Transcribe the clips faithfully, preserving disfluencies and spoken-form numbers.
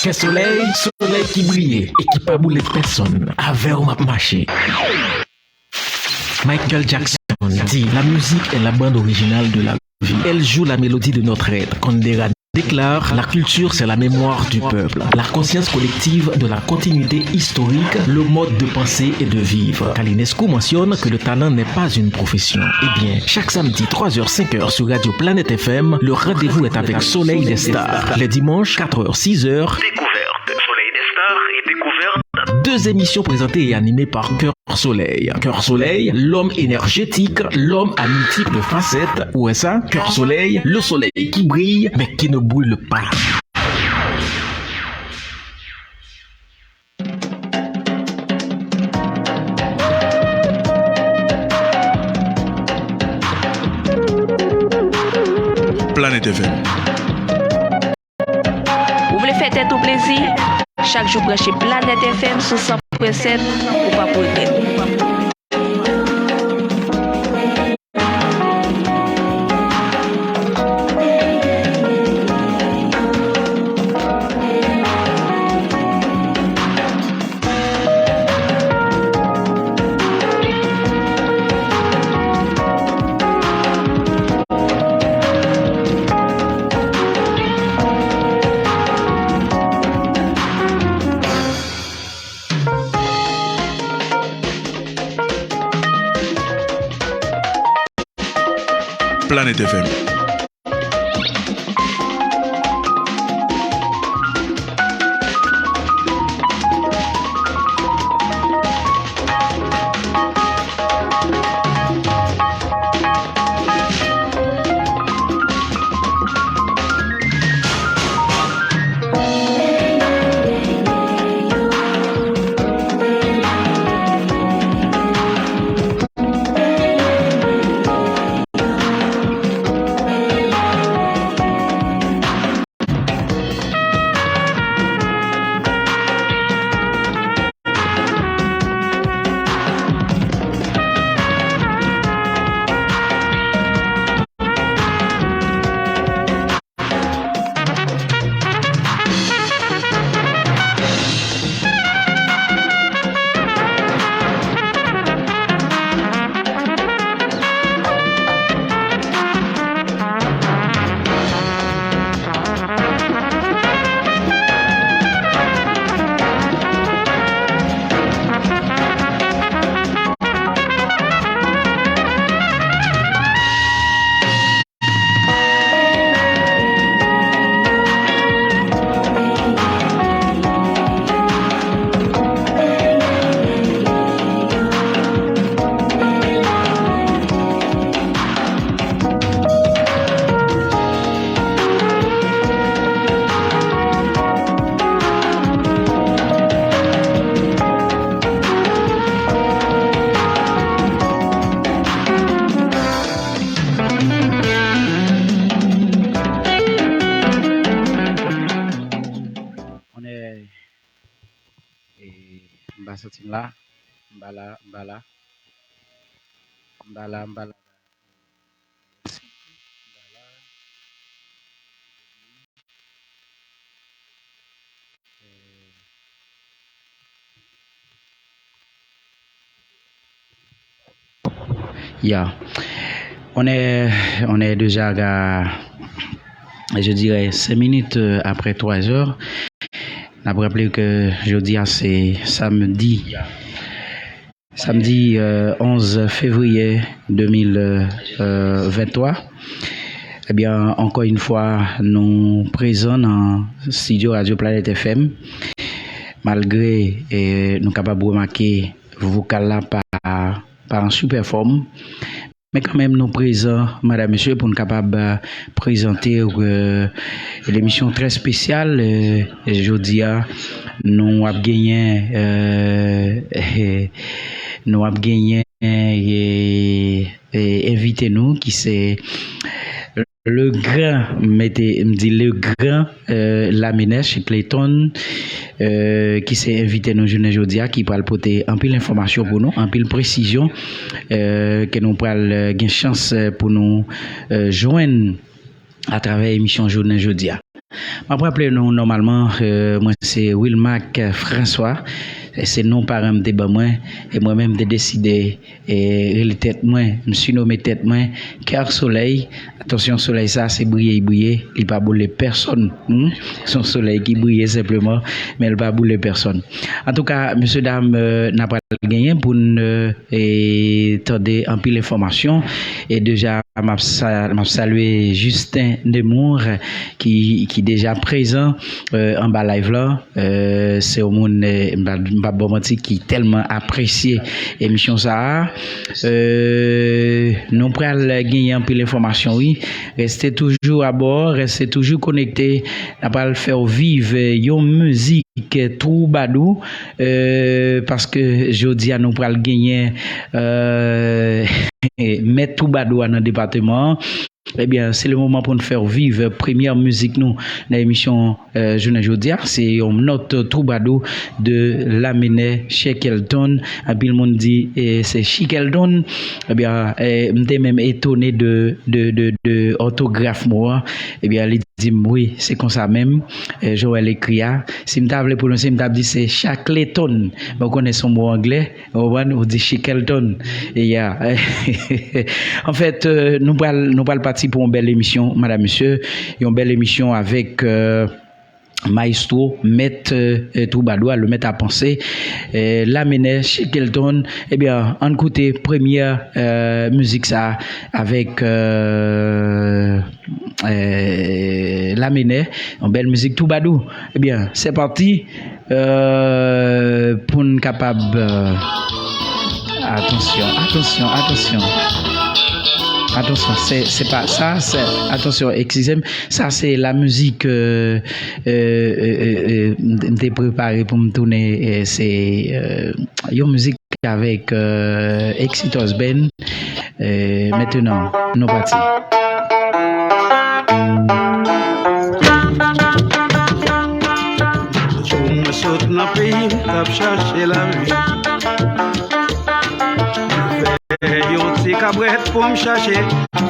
Kè solèy, solèy ki briye e ki pa boule pèsonn. Avè w m ap mache. Michael Jackson dit, la musique est la bande originale de la vie. Elle joue la mélodie de notre être. Kondera déclare, la culture, c'est la mémoire du peuple, la conscience collective de la continuité historique, le mode de penser et de vivre. Kalinesco mentionne que le talent n'est pas une profession. Eh bien, chaque samedi, trois heures, cinq heures sur Radio Planète F M, le rendez-vous est avec Soleil des Stars. Les dimanches, quatre heures, six heures, Découverte. Soleil des Stars et Découverte. Deux émissions présentées et animées par Cœur Soleil. Cœur Soleil, l'homme énergétique, l'homme à multiples facettes. Ou wè sa? Cœur Soleil, le soleil qui brille, mais qui ne brûle pas. Planète F M. Ou vle fè tèt ou plezi? Chak jou branche Planèt F M sou san pwen sèt, ou p ap regrèt. Planèt F M. Konnen, e, m pa santi m la, m pa la, m pa la, m pa la, m pa la. Ya. On est, on est déjà à, je dirais, cinq minutes, euh, après trois heures. N ap raple ke jodi a se samdi. Samdi, euh, onz fevriye de mil venntwa. Ebyen, ankò yon fwa, nou prezan nan estidyo Radyo Planèt F M. Malgre, eh, nou kapab remake vokal la pa, pa an sipè fòm, men kanmenm nou prezan, madam, mesye, pou n kapab, eh, prezante, eh, lemisyon trè espesyal, eh, jodi a. Nou ap genyen, eh, nou ap genyen, eh, eh, envite nou ki se le gran, mete, m di le gran, eh, Laminèch Clayton, eh, ki se envite nou jounen jodi a, ki pral pote anpil enfòmasyon pou nou, anpil presizyon, eh, ke nou pral, eh, gen chans, eh, pou nou, eh, jwenn atravè emisyon jounen jodi a. M ap raple nou nòmalman, euh, mwen se Wilmac François, e se non paran m te ban mwen, e mwen menm m te deside, e, rele tèt mwen, m sinome tèt mwen Kè Solèy. Atansyon, solèy sa se briye l briye, li pa boule pèsonn. Hmm? Se yon solèy ki briye senpleman, men l pa boule pèsonn. Antouka, mesye dam, euh, n ap pral genyen pou n, euh, e tande anpil enfòmasyon. E deja, m ap sa-, m ap salye Justin Nemours ki, ki deja prezan, euh, anba live la. Euh, se yon moun, euh, m pa, m pa ba w manti, ki tèlman apresye emisyon sa a. Euh, nou pral genyen anpil enfòmasyon, wi. Reste toujou abò, reste toujou konekte. N ap pral fè w viv, euh, yon mizik twoubadou, euh, paske jodi a nou pral genyen, euh, mèt twoubadou a nan depatman an. Ebyen, se le moman pou n fè w viv premyè mizik nou nan emisyon, euh, jounen jodi a. Se yon nòt twoubadou de Lamennais Shackleton. Anpil moun di, eh, se Shackleton. Ebyen, eh, m te menm etone de, de, de, de òtograf mo an. Ebyen, li di m, wi, se konsa menm, eh, jan w wè l ekri a. Si m ta vle pwononse, m t ap di se Shackleton. Mwen konnen se yon mo anglè, ou konprann, ou di Shackleton. Ya. Anfèt, euh, nou pral, nou pral pati pou yon bèl emisyon, madam, mesye. Yon bèl emisyon avèk, euh, maestro, mèt, euh, euh, twoubadou a, le mèt a panse, euh, Lamennais Shackleton. Ebyen, ann koute premyè, euh, mizik sa avèk, euh, euh, Lamennais, yon bèl mizik twoubadou. Ebyen, se pati, euh, pou n kapab, euh, atansyon, atansyon, atansyon. Atansyon, se, se pa sa, se, atansyon, eskize m, sa se la mizik, euh, euh, euh, euh, euh, m te, m te prepare pou m tounen, euh, se, euh, yon mizik avèk, euh, Exitous Band. Euh, mentnan, nou pati. Jou mwen sot nan peyi m, t ap chache lavi. Fè yon ti kabrèt pou m chache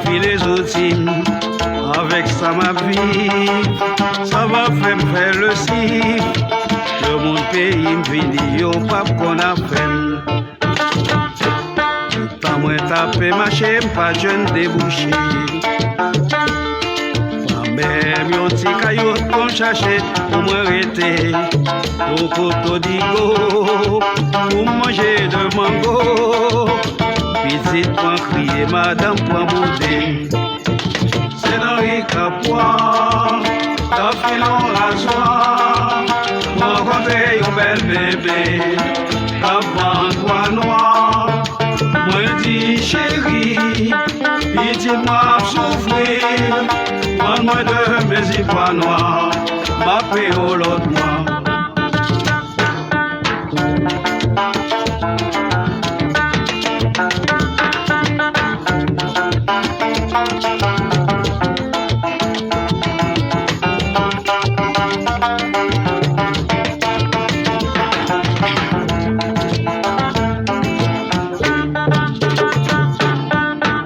file zouti m. Avèk sa m ap viv, sa va fè m fè lesif. Lè moun peyi m vini, yo p ap konn afè m. Tan mwen t ape mache, m pa t jwenn debouche. Pa menm yon ti kayout pou m chache, pou mwen rete. Yon poto digo, pou m manje de mango. Pitit pran kriye, madanm pran boude. Se nan ri Kapwa, t ap file yon razwa, mwen rankontre yon bèl bebe k ap vann pwa nwa. Mwen di, cheri, pitit mwen ap soufri, vann mwen de mezi pwa nwa, m ap peye w lòt mwa.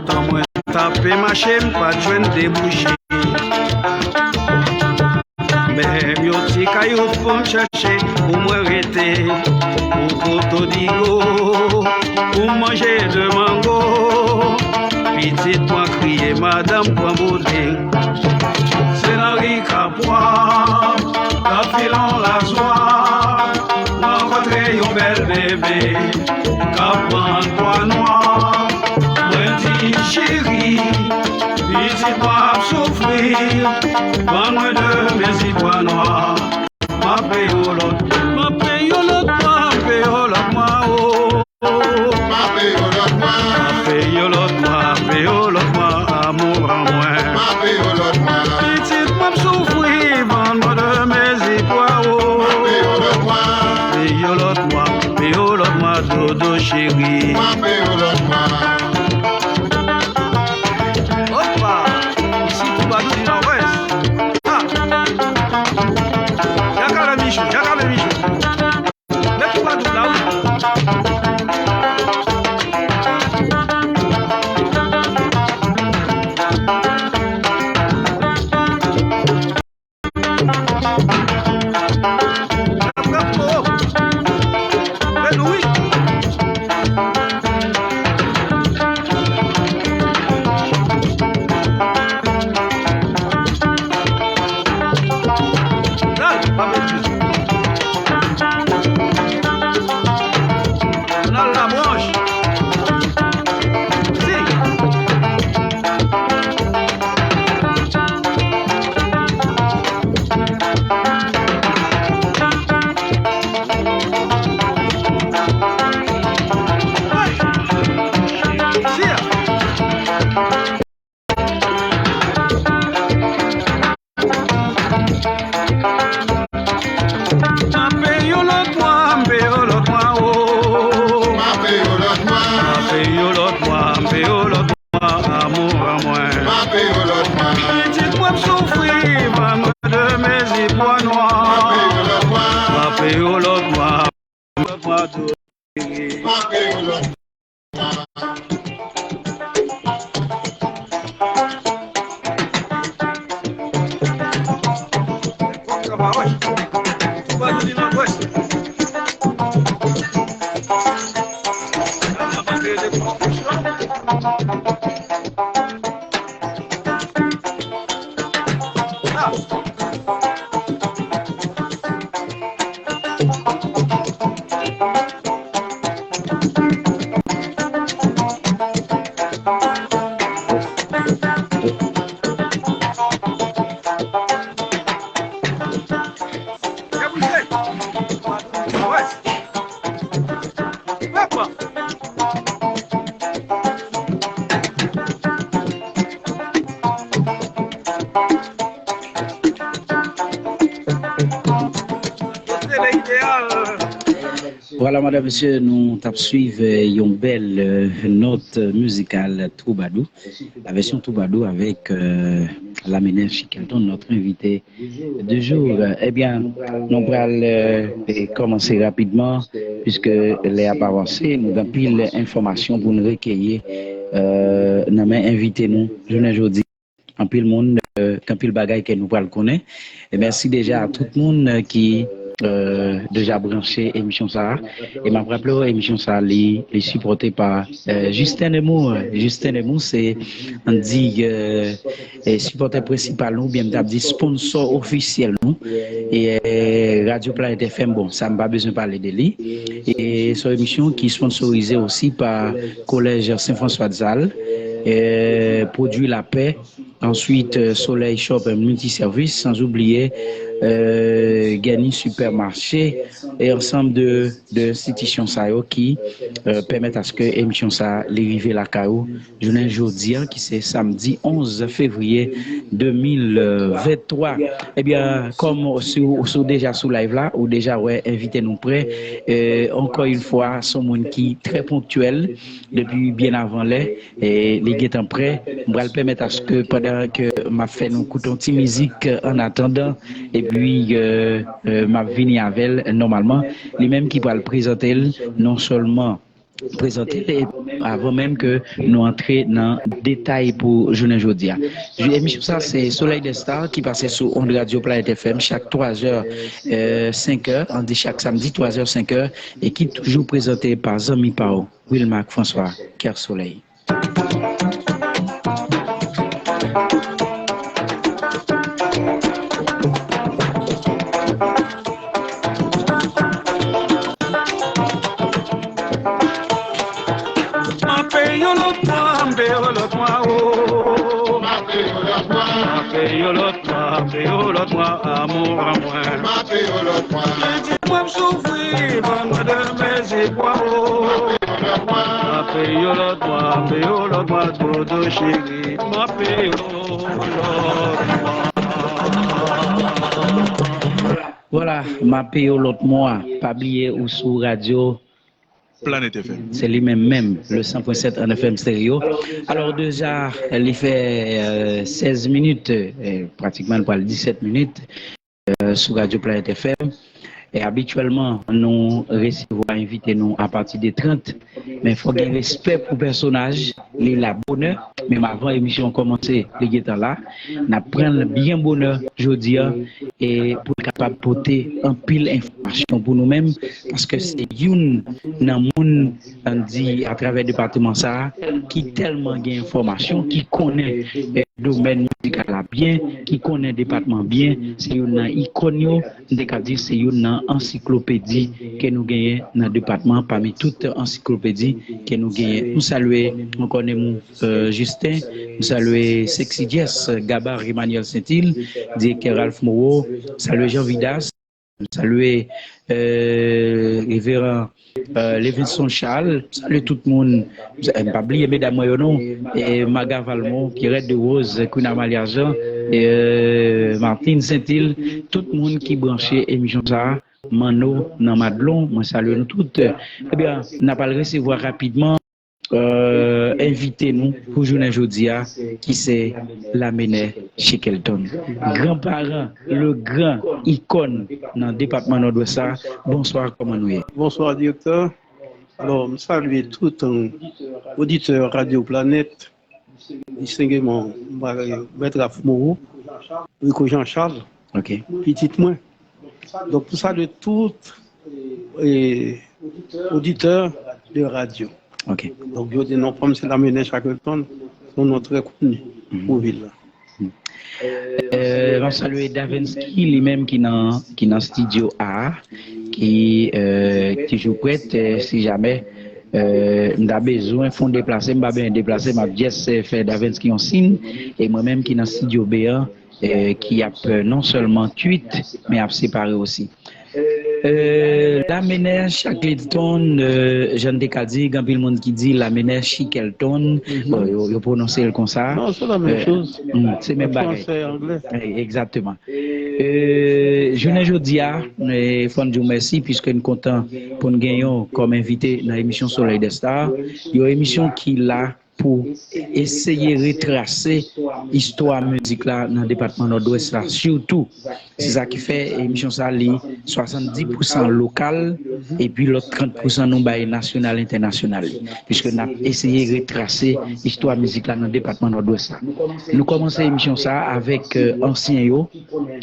Tan mwen t ape mache, m pa t jwenn debouche. Menm yon ti kayout pou m chache, pou mwen rete. Yon poto digo, pou m manje de mango. Pitit pran kriye, madanm pran boude. Se nan ri Kapwa, t ap file yon razwa, mwen rankontre yon bèl bebe k ap vann pwa nwa. Mwen di, cheri, pitit mwen ap soufri, vann mwen de mezi pwa nwa. M ap peye w lòt, m ap peye w lòt mwa, m ap peye w lòt mwa, o. M ap peye w lòt mwa. M ap peye w lòt mwa, peye w lòt mwa, amour an mwen. M ap peye w lòt mwa. Pitit mwen ap soufri, vann mwen de mezi pwa, o. M ap peye w lòt mwa. Peye w lòt mwa, peye w lòt mwa, dodo cheri. M ap peye w lòt mwa. Opa! Isi Twoubadou di Nòdwès. Ah! Jakale Michou, Jakale Michou. Mèt Twoubadou la, wi. Jounal Labranche. Si. M ap peye yon lòt mwa, m peye yon lòt mwa, oh. M ap peye yon lòt mwa. M ap peye yon lòt mwa, m peye yon lòt mwa, amour an mwen. M ap peye yon lòt mwa. Pitit mwen ap soufri, ban mwen de mezi bwa nwa. M ap peye yon lòt mwa. M ap peye yon lòt mwa, m ap peye yon lòt mwa tou. M ap peye yon lòt mwa. Vwala, madanm, mesye, nou t ap swiv, eh, yon bèl, eh, nòt mizikal twoubadou, la vèsyon twoubadou avèk, eh, Lamine Chicalton, notre invité du jour. Ebyen, nou pral, eh, eh, kòmanse rapidman, piske lè ap avanse, nou gen anpil enfòmasyon pou n rekeyi, eh, nan men envite nou jounen jodi. Anpil moun, eh, anpil bagay ke nou pral konnen. E mèsi deja a tout moun, eh, ki, eh, deja branche emisyon sa a. E m ap raple w, emisyon sa a, li, li sipòte pa, eh, Justin Nemours. Justin Nemours, se, ann di, eh, eh, sipòtè prensipal nou, oubyen m t ap di sponsò ofisyèl nou. E, eh, Radyo Planet F M, bon, sa m pa bezwen pale de li. E se yon emisyon ki sponsorize osi pa Kolèj Sen Franswa de Sal, eh, Pwodui Lapè, answit, eh, Soleil Shop Multiservice, sans oublier, eh, Gany Supermarché, e ansanm de, de enstitisyon sa yo ki, eh, pèmèt aske emisyon sa a, li rive lakay ou jounen jodi a, ki se samdi onz fevriye de mil venntwa. Ebyen, kòm si w, si w deja sou live la, ou deja wè envite nou prè. Eh, ankò yon fwa, se yon moun ki trè ponktyèl depi byen avan lè. E li gentan prè. M pral pèmèt aske pandan ke m ap fè nou koute yon ti mizik, eh, an atandan, epi, eh, eh, m ap vini avè l nòmalman. Li menm ki pral prezante l non sèlman prezante l, e avan menm ke nou antre nan detay pou jounen jodi a. Jou emisyon sa se Soleil des Stars ki pase sou ond Radyo Planet F M chak twa zè, eh, senk è, ann di chak samdi twa zè, senk è, e ki toujou prezante pa zanmi pa w, Wilmac François, Kè Solèy. M ap peye yon lòt mwa, m peye yon lòt mwa, oh. M ap peye yon lòt mwa, m ap peye yon lòt mwa, m ap peye yon lòt mwa, amour an mwen. M ap peye yon lòt mwa. Pitit mwen ap soufri, ban mwen de mezi bwa, oh. M ap peye yon lòt mwa, m ap peye yon lòt mwa, m ap peye yon lòt mwa, dodo cheri. M ap peye yon lòt mwa. Vwala, m ap peye yon lòt mwa. Pa bliye ou sou radyo Planet F M. Se li menm menm, le san pwen sèt an F M stereo. Alò, deja, li fè, euh, sèz minit, euh, pratikman, li pral disèt minit, euh, sou Radyo Planet F M. E abityèlman, nou resevwa envite nou apati de trant, men fò gen respè pou pèsonaj. li la bonè, menm avan emisyon an kòmanse, li gentan la. N ap pran l byen bonè jodi a, e pou l kapab pote anpil enfòmasyon pou nou menm, paske se youn nan moun, ann di, atravè depatman sa a, ki tèlman gen enfòmasyon, ki konnen, eh, domèn mizikal la byen, ki konnen depatman byen, se youn nan ikòn yo, m te ka di se youn nan ansiklopedi ke nou genyen nan depatman, pami tout ansiklopedi ke nou genyen. M salye ankò Nemou, eh, Justin, m salye Sexy Jess, Gabar Emmanuel Saintil, direktè Ralph Moreau, m salye Jean Vidas, m salye, eh, Reveran, eh, Levinson Charles, m salye tout moun, m pa bliye medam mwen yo non, eh, Maga Valmont, Pierrette de Rose, Queen Amalia Jean, eh, Martine Saintil, tout moun ki branche emisyon sa a, Manno nan Madlon, mwen salye nou tout. Ebyen, n ap al resevwa rapidman, eh, envite nou pou jounen jodi a, ki se Lamenè Chickelton. Granparan, le gran ikòn nan depatman Nòdwès la. Bonswa, kòman nou ye? Bonswa, direktè. Alò, m salye tout, eh, oditè Radio Planèt, distengeman, m pa mèt Ralph Moreau, Rico Jean Charles, pitit mwen. Donk, pou salye tout, eh, oditè de radyo. Donk, yo di non pa m se Lamenè Chacleton, se yon non trè koni pou vil la. Eh, m ap salye Davensky, li menm ki nan, ki nan estidyo A, ki, eh, toujou prèt, eh, si jamè, eh, m ta bezwen fè yon deplase, m pa bezwen deplase, m ap just, eh, fè Davensky yon siy, e mwen menm ki nan estidyo B an, eh, ki ap, eh, non sèlman kuit, men ap separe osi. Eh, Lamenè Chacleton, eh, jan n te ka di, gen anpil moun ki di Lamenè Chickelton. Bon, yo, yo pwononse l konsa. Non, se la menm choz. Se menm bagay. Fransè, anglè. Eh, egzakteman. Eh, jounen jodi a, eh, fò n di w mèsi, piske n kontan pou n genyen w kòm envite nan emisyon Soleil des Stars. Yon emisyon ki la pou eseye retrase istwa mizik la nan depatman Nòdwès la, sitou. Se sa ki fè emisyon sa li swasanndis pousan lokal, epi lòt trant pousan nou bay nasyonal, entènasyonal li, piske n ap eseye retrase istwa mizik la nan depatman Nòdwès la. Nou kòmanse emisyon sa avèk, eh, ansyen yo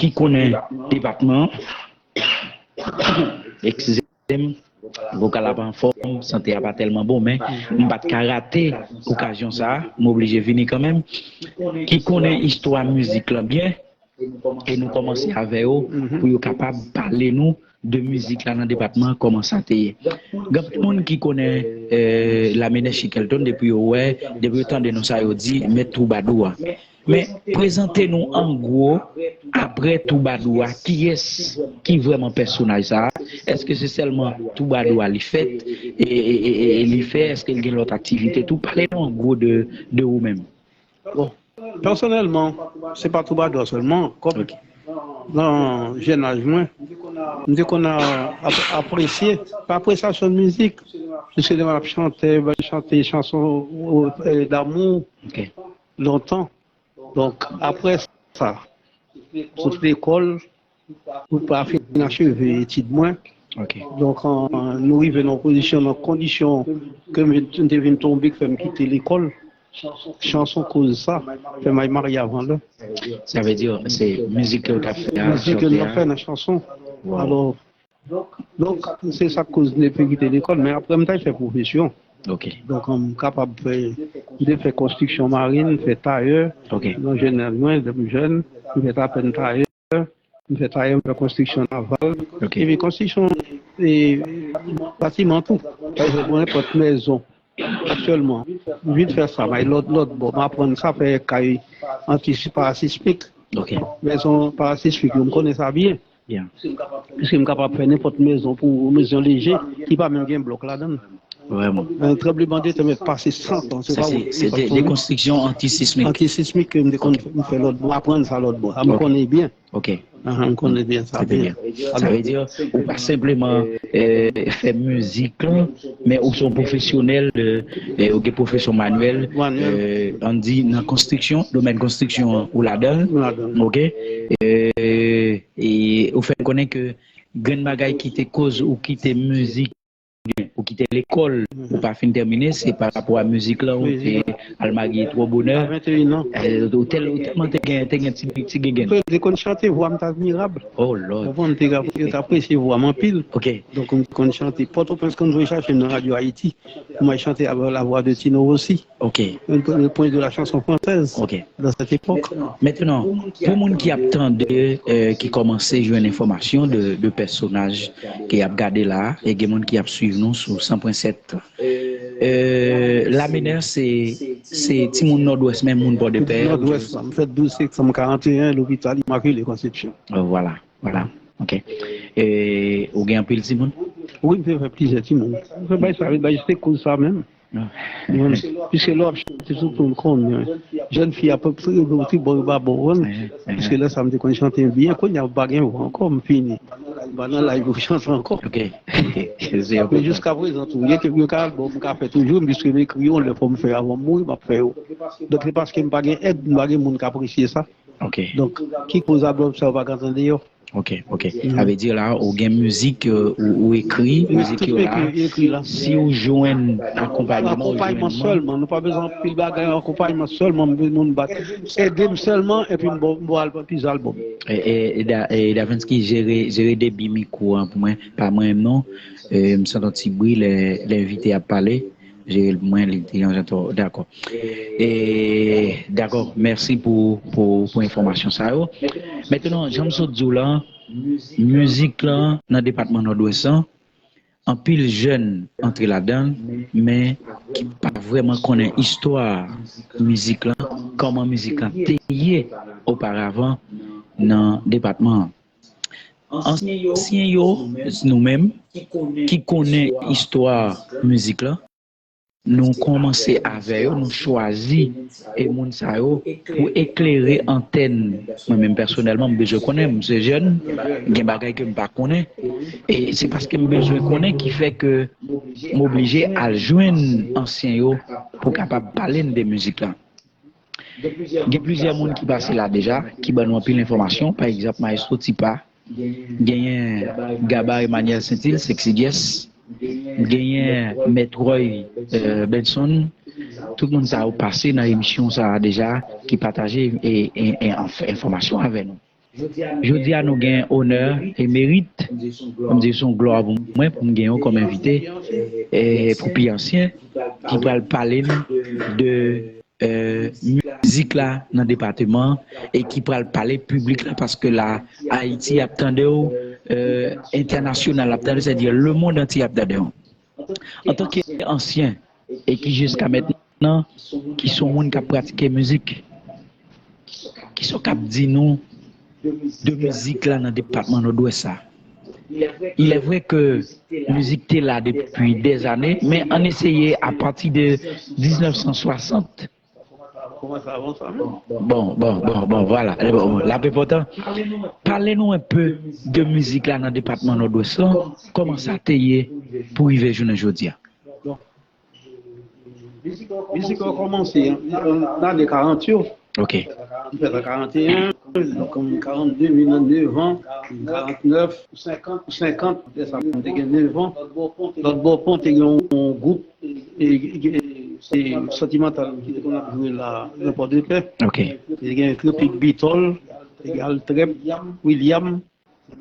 ki konnen depatman an. Eskize m, vokal la pa anfòm, sante a pa tèlman bon, men m pa t ka rate okazyon sa a, m oblije vini kanmenm, ki konnen istwa mizik lan byen, e nou kòmanse avè yo pou yo kapab pale nou de mizik la nan depatman an, kòman sa te ye. Gen anpil moun ki konnen, eh, Lamenè Chickelton depi yo wè, depi yo tande non sa yo di, Mèt Twoubadou a. Men, prezante nou an gwo, aprè Twoubadou a, kiyès ki vrèman pèsonaj sa a? Èske se sèlman Twoubadou a li fèt, e, e, e, e, e li fè, èske l gen lòt aktivite tou? Pale nou an gwo de, de ou menm. Bon, pèsonèlman, se pa Twoubadou a sèlman. Kòm nan jèn aj mwen, m te konn a-, ap-, apresye, pa apresyasyon mizik, piske demen ap chante, chante chanson, eh, damou, lontan. Donk, apre sa, sot lekòl, m pa fin acheve etid mwen. Donk, an, nou rive nan pozisyon, nan kondisyon ke m, m te vin tonbe, k fè m kite lekòl. Chanson koz sa, fè m al marye avan lè. Sa vle di, se mizik ke w t ap fè a, mizik ke m t ap fè nan chanson. Alò, Donk, se sa k koz m te kite lekòl, men apre m t al fè pwofesyon. Donk, m kapab fè, m te fè konstriksyon marin, m fè tayè. Nan jèn aj mwen, depi jèn, m fè apèn tayè, m fè tayè, m fè konstriksyon naval. Epi konstriksyon, e, batiman tou. Pa egzanp, nenpòt mèzon. Aktyèlman, m vin fè sa, bay lòt, lòt bò. M aprann sa fè kay anti-, parasismik. Mezon parasismik yo, m konnen sa byen. Piske m kapab fè nenpòt mezon pou mezon leje ki pa menm gen blòk ladan l. Vrèman. Yon tranblemanntè mèt pase san tan, se pa wout. Se de konstriksyon antisismik. Antisismik ke m te konn fè lòt bò, m aprann sa lòt bò. Sa m konnen byen. Ahan, m konnen byen sa. Trè byen. Sa vle di, ou pa senpleman, eh, fè mizik lan, men ou se yon pwofesyonèl de, eh, ou gen pwofesyon manyèl, eh, ann di nan konstriksyon, domèn konstriksyon an, ou ladan l. Oke? Eh, e ou fè n konnen ke grenn bagay ki te koz ou kite mizik, byen, ou kite lekòl, ou pa fin tèmine, se pa rapò a mizik lan, ou te al marye twò bonè. Ou tèlman te gen, te gen ti, ti gengenn. Te konn chante, vwa m t admirab. Oh Lord. Konprann, te, yo te apresye vwa m anpil. Ok. Donk, m konn chante. Pòtoprens konn vin chache m nan Radyo Ayiti pou m al chante avè la voix de Tino Rossi. Ok. Le prince de la chanson française. Ok. Dans cette époque. Mentnan, pou moun ki ap tande, ki kòmanse jwenn enfòmasyon de, de pèsonaj ke y ap gade la, e gen moun ki ap swiv nou sou san pwen sèt. Lamenè se, se timoun Nòdwès, menm moun Pòdepè. Nòdwès la, m fèt douz septanm karanteyen, lopital Imakile Konsepsyon. Vwala, vwala. Ok. Ou gen anpil timoun? Wi, m te fè plizyè timoun. M fè bay sa, bay se koz sa menm. Piske lè w ap chante, sitou m konnen jèn fi ap tribò yo ba bon. Piske lè sa m te konn chante byen, kounye a m pa gen vwa ankò, m fini. M pa nan laj pou chante ankò. Ok. Men jiska prezan tou, gen kèk albòm m ka fè toujou, piske m ekri yo, lè fò m fè avan m mouri, m ap fè yo. Donk se paske m pa gen èd, m pa gen moun k apresye sa. Ok. Donk ki koz albòm sa yo pa ka tande yo? Ok, ok. Sa vle di la, ou gen mizik, ou, ou ekri mizik yo la. Si ou jwenn akonpayman, ou jwenn moun. Akonpayman sèlman, nou pa bezwen anpil bagay, akonpayman sèlman, m bezwen moun bat. Ede m sèlman, epi m ba w, m ba w plizyè albòm. E, e, e Da-, e Davensky jere, jere debi mikwo an pou mwen, pa mwen menm non. M santi yon ti bri lè, lè envite ap pale. Jere l pou mwen, li te yon jan twò dakò. E, dakò, mèsi pou, pou, pou enfòmasyon sa yo. Mentnan, jan m sot di w la, mizik lan nan depatman Nòdwès lan, anpil jèn antre ladan l, men ki pa vrèman konnen istwa mizik lan, kòman mizik lan te ye oparavan nan depatman an. Ansyen yo, nou menm, ki konnen istwa mizik lan, nou kòmanse avè yo, nou chwazi e moun sa yo pou eklere antèn. Mwen menm pèsonèlman, m bezwen konnen, m se jèn, gen bagay ke m pa konnen. E se paske m bezwen konnen ki fè ke m oblije al jwenn ansyen yo pou kapab pale n de mizik la. Gen plizyè moun ki pase la deja, ki ban nou anpil enfòmasyon. Pa egzanp, Maestro Tipa, genyen Gaba Emmanuel Saintil, Sexy Jess, genyen Mèt Roy, euh, Benson. Tout moun sa yo pase nan emisyon sa a deja, ki pataje e, e, e, enf-, enfòmasyon avè nou. Jodi a nou gen onè e merit, m di se yon glwa pou mwen, pou m gen yo kòm envite, e pou pi ansyen, ki pral pale n de, euh, mizik la nan depatman e ki pral pale piblik la, paske la, Ayiti ap tande w, euh, entènasyonal ap tande, sètadi lemonn antye ap tande w. Antanke ansyen, e ki jiska mentnan, ki se yon moun k ap pratike mizik, kisa w k ap di nou de mizik la nan depatman Nòdwès sa? Il est vrai que mizik te la depi dèzane, men ann eseye apati de diznèf san swasant. Bon, bon, bon, bon, vwala. Bon, bon, la pe pòtan. Pale nou enpe de mizik la nan depatman Nòdwès lan, kòman sa te ye pou rive jounen jodi a? Mizik la kòmanse nan ane karant yo. Ok. M fèt an karanteyen, donk an karannde, vin nan nèf an, karantnèf, senkant, lè sa m te gen nèf an. Lòt bò pon te gen yon gwoup, e, e, e, se Santimantal ki te konn ap jwe la, nan Pòdepè. Ok. Te gen Tropik Bitòl, te gen Altrèp, William,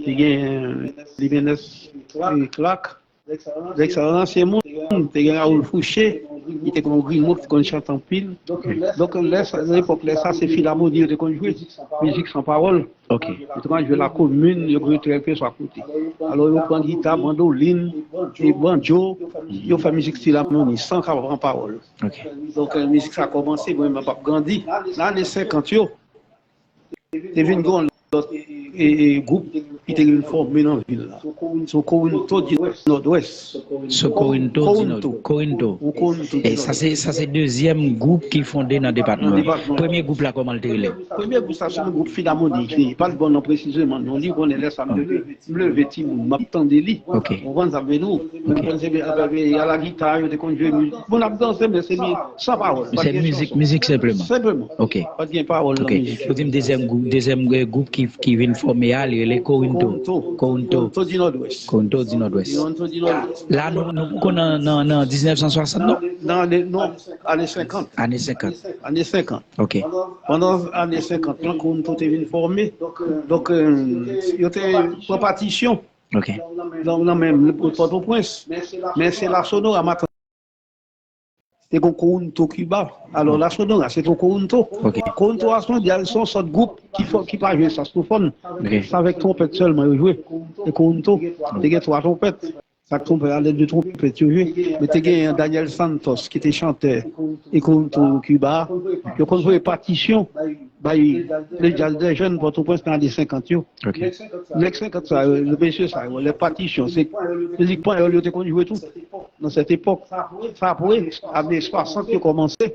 te gen Limenès, e, Clark. Dèk sa ansyen moun, te gen Raoul Fouché, li te gen yon grimo ki te konn chante anpil. Donk, lè sa, epòk lè sa, se filamoni yo te konn jwe, mizik san pawòl. Ok. Yo te konn jwe lakomin, yo konn jwe kèlkeswa kote. Alò, yo pran gita, mandolin, e banjo, yo fè mizik filamoni, san ka pran pawòl. Ok. Donk, mizik sa kòmanse, mwen menm m ap grandi. Nan ane senkant yo, te vin gen yon lòt, e, e, gwoup ki te vin fòme nan vil la. Socorro di Nordwest. Socorro di Nord-, Corinto. Corinto. E sa se, sa se dezyèm gwoup ki fonde nan depatman an. Premye gwoup la, kòman l te rele? Premye gwoup sa se yon gwoup filamonik. Li pa t bon non presizeman, non, li konnen lè sa m te leve. M leve timoun, m ap tande li. Ok. Ou konprann sa m vle di w? Ok. Mwen se, e, a la gita, yo te konn jwe mizik. Moun ap danse, men se li, san pawòl. Se mizik, mizik senpleman. Senpleman. Ok. Pa t gen pawòl nan mizik. Ok. Ou di m dezyèm gwoup, dezyèm, e, gwoup ki, ki vin fòme a, li rele Corinto. Kowunto. Kowunto. Kowunto di Nòdwès. Kowunto di Nòdwès. Kowunto di Nòdwès. La, nou, nou poko nan, nan, nan diznèf san swasant, non? Nan, nan, non, ane senkant. Ane senkant. Ane senkant. Ok. Pandan ane senkant lan, Kowunto te vin fòme. Donk, euh, yo te pran patisyon. Ok. Nan, nan men Pòtoprens. Men se La Sonora, Matan. Te gon Kowunto Kiba. Alò, La Sonora, se te Kowunto. Ok. Kowunto a se yon djaz, se yon sòt gwoup ki fò, ki pa jwe saksofòn. Ok. Se avèk twonpèt sèlman yo jwe. E Kowunto, te gen twa twonpèt. Saksofòn, alèd de twonpèt yo jwe. Men te gen Daniel Santos, ki te chantè e Kowunto Kiba. Yo konn voye patisyon bay le djaz dè jèn Pòtoprens nan ane senkant yo. Ok. Nèg senkant sa yo, le mesye sa yo, lè patisyon, se mizik panyòl yo te konn jwe tou. Nan sèt epòk, sa apre, ane swasant yo kòmanse,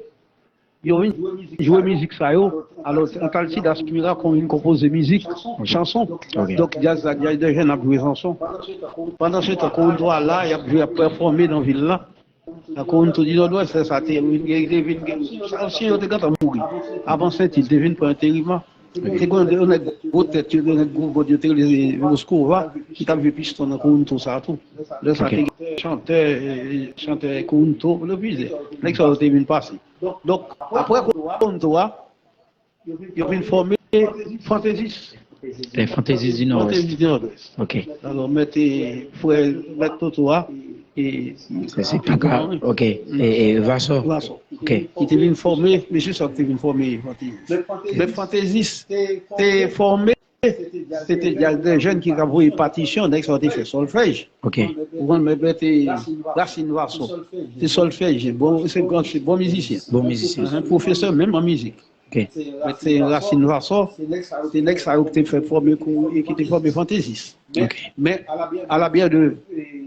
yo vin jwe mizik sa yo. Alò, Antalcidas Mira kon vin konpoze mizik, chanson. Ok. Donk, djaz la, djaz dè jèn ap jwe chanson. Pandan se tan, Kowunto a la, y ap jwe, y ap pèfòme nan vil la. Nan Kowunto di Nòdwès, lè sa te vin gen, te vin gen, sa, ansyen yo te gentan mouri. Avan Sentil te vin pran enterim la. Te gen yon nèg gwo tèt yo, yon nèg gwo vant yo te rele Moskova, ki t ap jwe piston nan Kowunto sa tou. Lè sa te gen chantè, eh, chantè Kowunto, le plizyè. Nèg sa yo te vin pase. Donk, apre Kowunto a, yo vin fòme Fantezis. Les Fantaisistes du Nord-Ouest. Fantezis di Nòdwès. Ok. Alò, mèt, eh, frè, mèt Toto a, e, se, se papa, ok. E, e Vassor. Vassor. Ok. Ki te vin fòme, mesye sa ki te vin fòme Fantezis. Mèt Fantezis te fòme, se te djaz dè jèn ki t ap voye patisyon, nèg sa te fè sòlfèj. Ok. Ou konn mèt, mèt, eh, Racine Vassor. Se sòlfèj, bon, se gran, se bon mizisyen. Bon mizisyen. Ahan, pwofesè menm an mizik. Ok. Mèt se Racine Vassor, se nèg sa yo ki te fè fòme kou, e ki te fòme Fantezis. Ok. Men, a la byè de,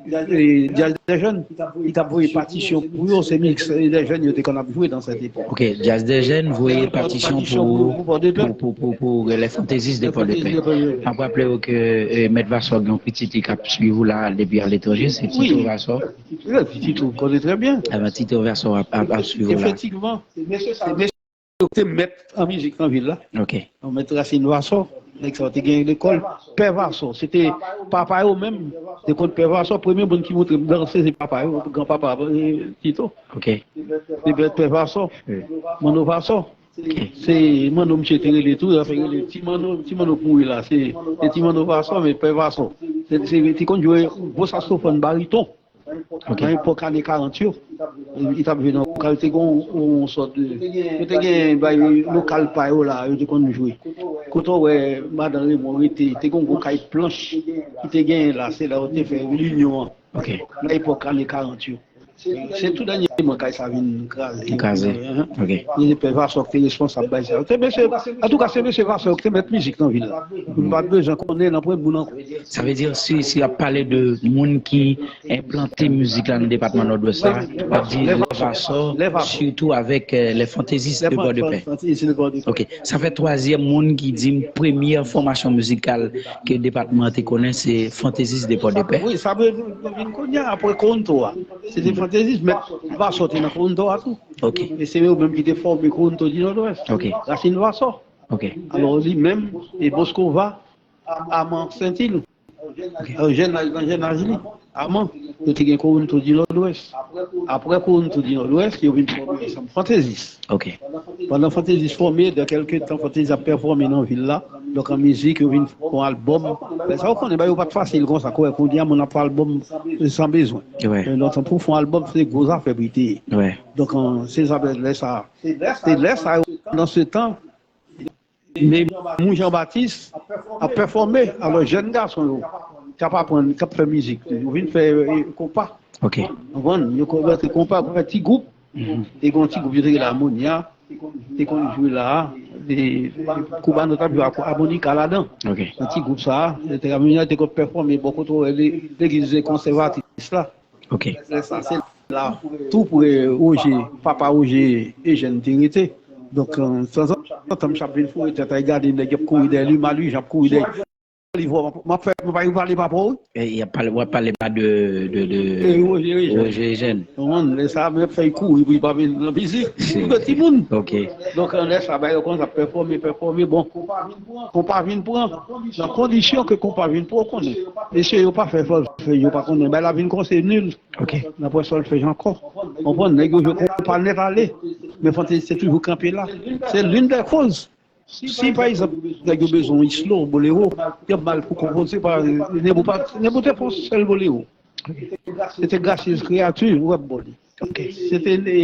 eh, djaz dè jèn, ki t ap voye patisyon pou yo, se mizik dè jèn yo te konn ap jwe nan sèt epòk. Ok, djaz dè jèn voye patisyon pou, pou, pou, pou, pou, eh, les Fantaisistes de Port-de-Paix. M ap raple w ke, eh, Mèt Vassor gen yon pitit li k ap swiv ou la depi aletranje, se Tito Vassor. Wi, Tito, konnen trè byen. Avan Tito Vassor ap, ap, ap swiv ou la. Efektivman, se mesye sa yo te mèt an mizik nan vil la. Ok. Yo mèt Racine Vassor, nèg sa yo te gen lekòl. Pè Vassor, se te papa yo menm, te konn Pè Vassor. Premye moun ki montre m danse, se papa yo, granpapa, eh, Tito. Ok. Te mèt Pè Vassor, Manno Vassor. Ok. Se Manno misye te rele tou, yo te rele Ti Manno, Ti Manno k mouri la, se, se Ti Manno Vassor, men Pè Vassor. Se, se, te konn jwe gwo saksofòn bariton. Ok. Nan epòk ane karant yo, li t ap jwe nan lokal, te gen yon, yon sòt de, yo te gen bay lokal pa yo la, yo te konn jwe. Kote w wè madan Raymond rete, te gen yon gwo kay planch ki te genyen la, se la yo te fè reyinyon an. Ok. Nan epòk ane karant yo. Se tou dènyèman kay sa vin kraze. Vin kraze. Ok. Se Pè Vassor ki te responsab bay sa yo. Se mesye, antouka, se mesye Vassor ki te mèt mizik nan vil la. M pa t bezwen konnen nan pwen moun ankò. Sa vle di, si, si y ap pale de moun ki enplante mizik la nan depatman Nòdwès la, w ap di Lè Vassor, sitou avèk, eh, les Fantaisistes de Port-de-Paix. Ok. Sa fè twazyèm moun ki di m premyè fòmasyon mizikal ke depatman an te konnen, se Fantaisistes de Port-de-Paix. Wi, sa vle di, vin kounye a, apre Kowunto a. Se te Fantaisistes, men Vassor te nan Kowunto a tou. Ok. E se yo menm ki te fòme Kowunto di Nòdwès. Ok. Racine Vassor. Ok. Alò, li menm, e Moskova, Aman Sentil. Ok. Nan jèn aj, nan jèn aj li, Aman, yo te gen Kowunto di Nòdwès. Apre Kowunto di Nòdwès, yo vin fòme ansanm Fantaisistes. Ok. Pandan Fantaisistes fòme, de kèlke tan Fantaisistes ap pèfòme nan vil la. Donk, an mizik, yo vin fè yon albòm. Lè sa, ou konnen, bagay yo pa t fasil konsa, konnen kounye a, moun ap fè albòm san bezwen. Wi. E lontan, pou fè yon albòm, se gwo zafè pou li te ye. Wi. Donk, an, se zafè lè sa, se lè sa yo, pandan se tan, men moun Jan Batis ap pèfòme. Alò, jèn gason yo, k ap aprann, k ap fè mizik, yo vin fè, eh, konpa. Ok. Ou konprann? Yo kòmanse konpa, yo fè ti gwoup. Mhm. Te gen yon ti gwoup yo te rele Amonya, te konn jwe la, e, e, Koubano t ap jwe ak amonika ladan. Ok. Nan ti gwoup sa, yo te, Amonya te konn pèfòme bò kote w wè le-, legliz konsèvatris la. Ok. Lè sa, se la, tou pre Roger, papa Roger Eugène te rete. Donk, euh, tanzantan, m ap vin foure tèt al gade nèg y ap kouri dèyè li, Malujan ap kouri dèyè. li vò, m ap fè, m ap pale pa pou ou. E, y ap pale, w ap pale pa de, de, de E, Roger Eugène. Roger Eugène. Ou konprann? Lè sa, m ap fè l kouri pou li pa vin nan mizik. Li pi timoun. Ok. Donk, lè sa, bagay yo kòmanse ap pèfòme, pèfòme. Bon, konpa vin pran. Nan kondisyon ke konpa vin pran, ou konnen. Mesye yo pa fè fòlfèj, yo pa konnen. Bagay la vin kòmanse nil. Ok. Nan pwen sòlfèj ankò. Konprann? Nèg yo jwe konpa nèt ale. Men fantezi se toujou kanpe la. Se l'une des causes. Si, pa egzanp, nèg yo bezwen yon slow, bolero, y ap ba l pou konpoze pa, Nebo pa, Nebo te fè yon sèl bolero. Se te Gracieuses Créatures, w ap ba li. Ok. Se te, e,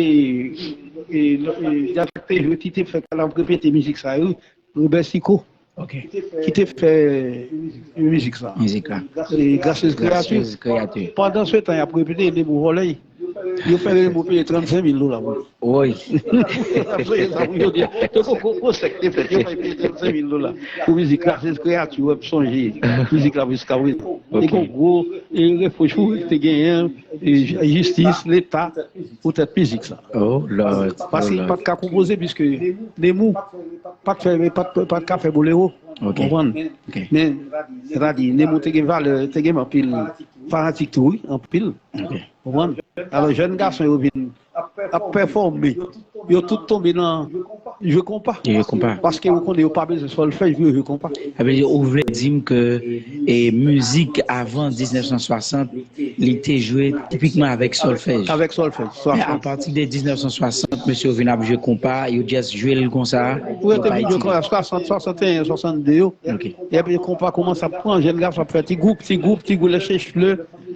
e, e, Djaz te jwe ki te fè kal ap repete mizik sa yo, Robert Sicot, ok, ki te fè mizik sa. Mizik la. E, Gracieuses Créatures. Gracieuses Créatures. Pandan se tan, y ap repete, Nebo vòlè. Yo fè Nebo peye trannsenk mil dola pou li. Woy. Yo fè sa pou yo di. Te gon, gon, gon sèk te fèt, yo fè peye trannsenk mil dola. Pou mizik la, se Créatures, w ap sonje. Mizik la jiska prezan. E gon gwo, e, refwech ou te genyen, e, jistis, Leta, poutèt mizik sa. Oh Lord. Paske li pa t ka konpoze, piske Nebo pa t fè, pa t, pa t ka fè bolero. Ok. Konprann? Ok. Men, sètadi, Nebo te gen valè, te gen anpil fanatik tou, wi, anpil. Ok. Konprann? Alò, jèn gason yo vin ap pèfòme. Yo tout tonbe nan jwe konpa. Jwe konpa. Paske yo konnen yo pa bezwen sòlfèj pou yo jwe konpa. Sa vle di, ou vle di m ke, e, mizik avan diznèf san swasant, li te jwe tipikman avèk sòlfèj. Avèk sòlfèj. Men apati de diznèf san swasant, mesye yo vin ap jwe konpa, yo just jwe l konsa. Wi, yo te vin jwe konpa swasant, swasanteyen, swasannde yo. Ok. Epi konpa kòmanse ap pran, jèn gason ap fè ti gwoup, ti gwoup, ti gwoup, lè chèch le,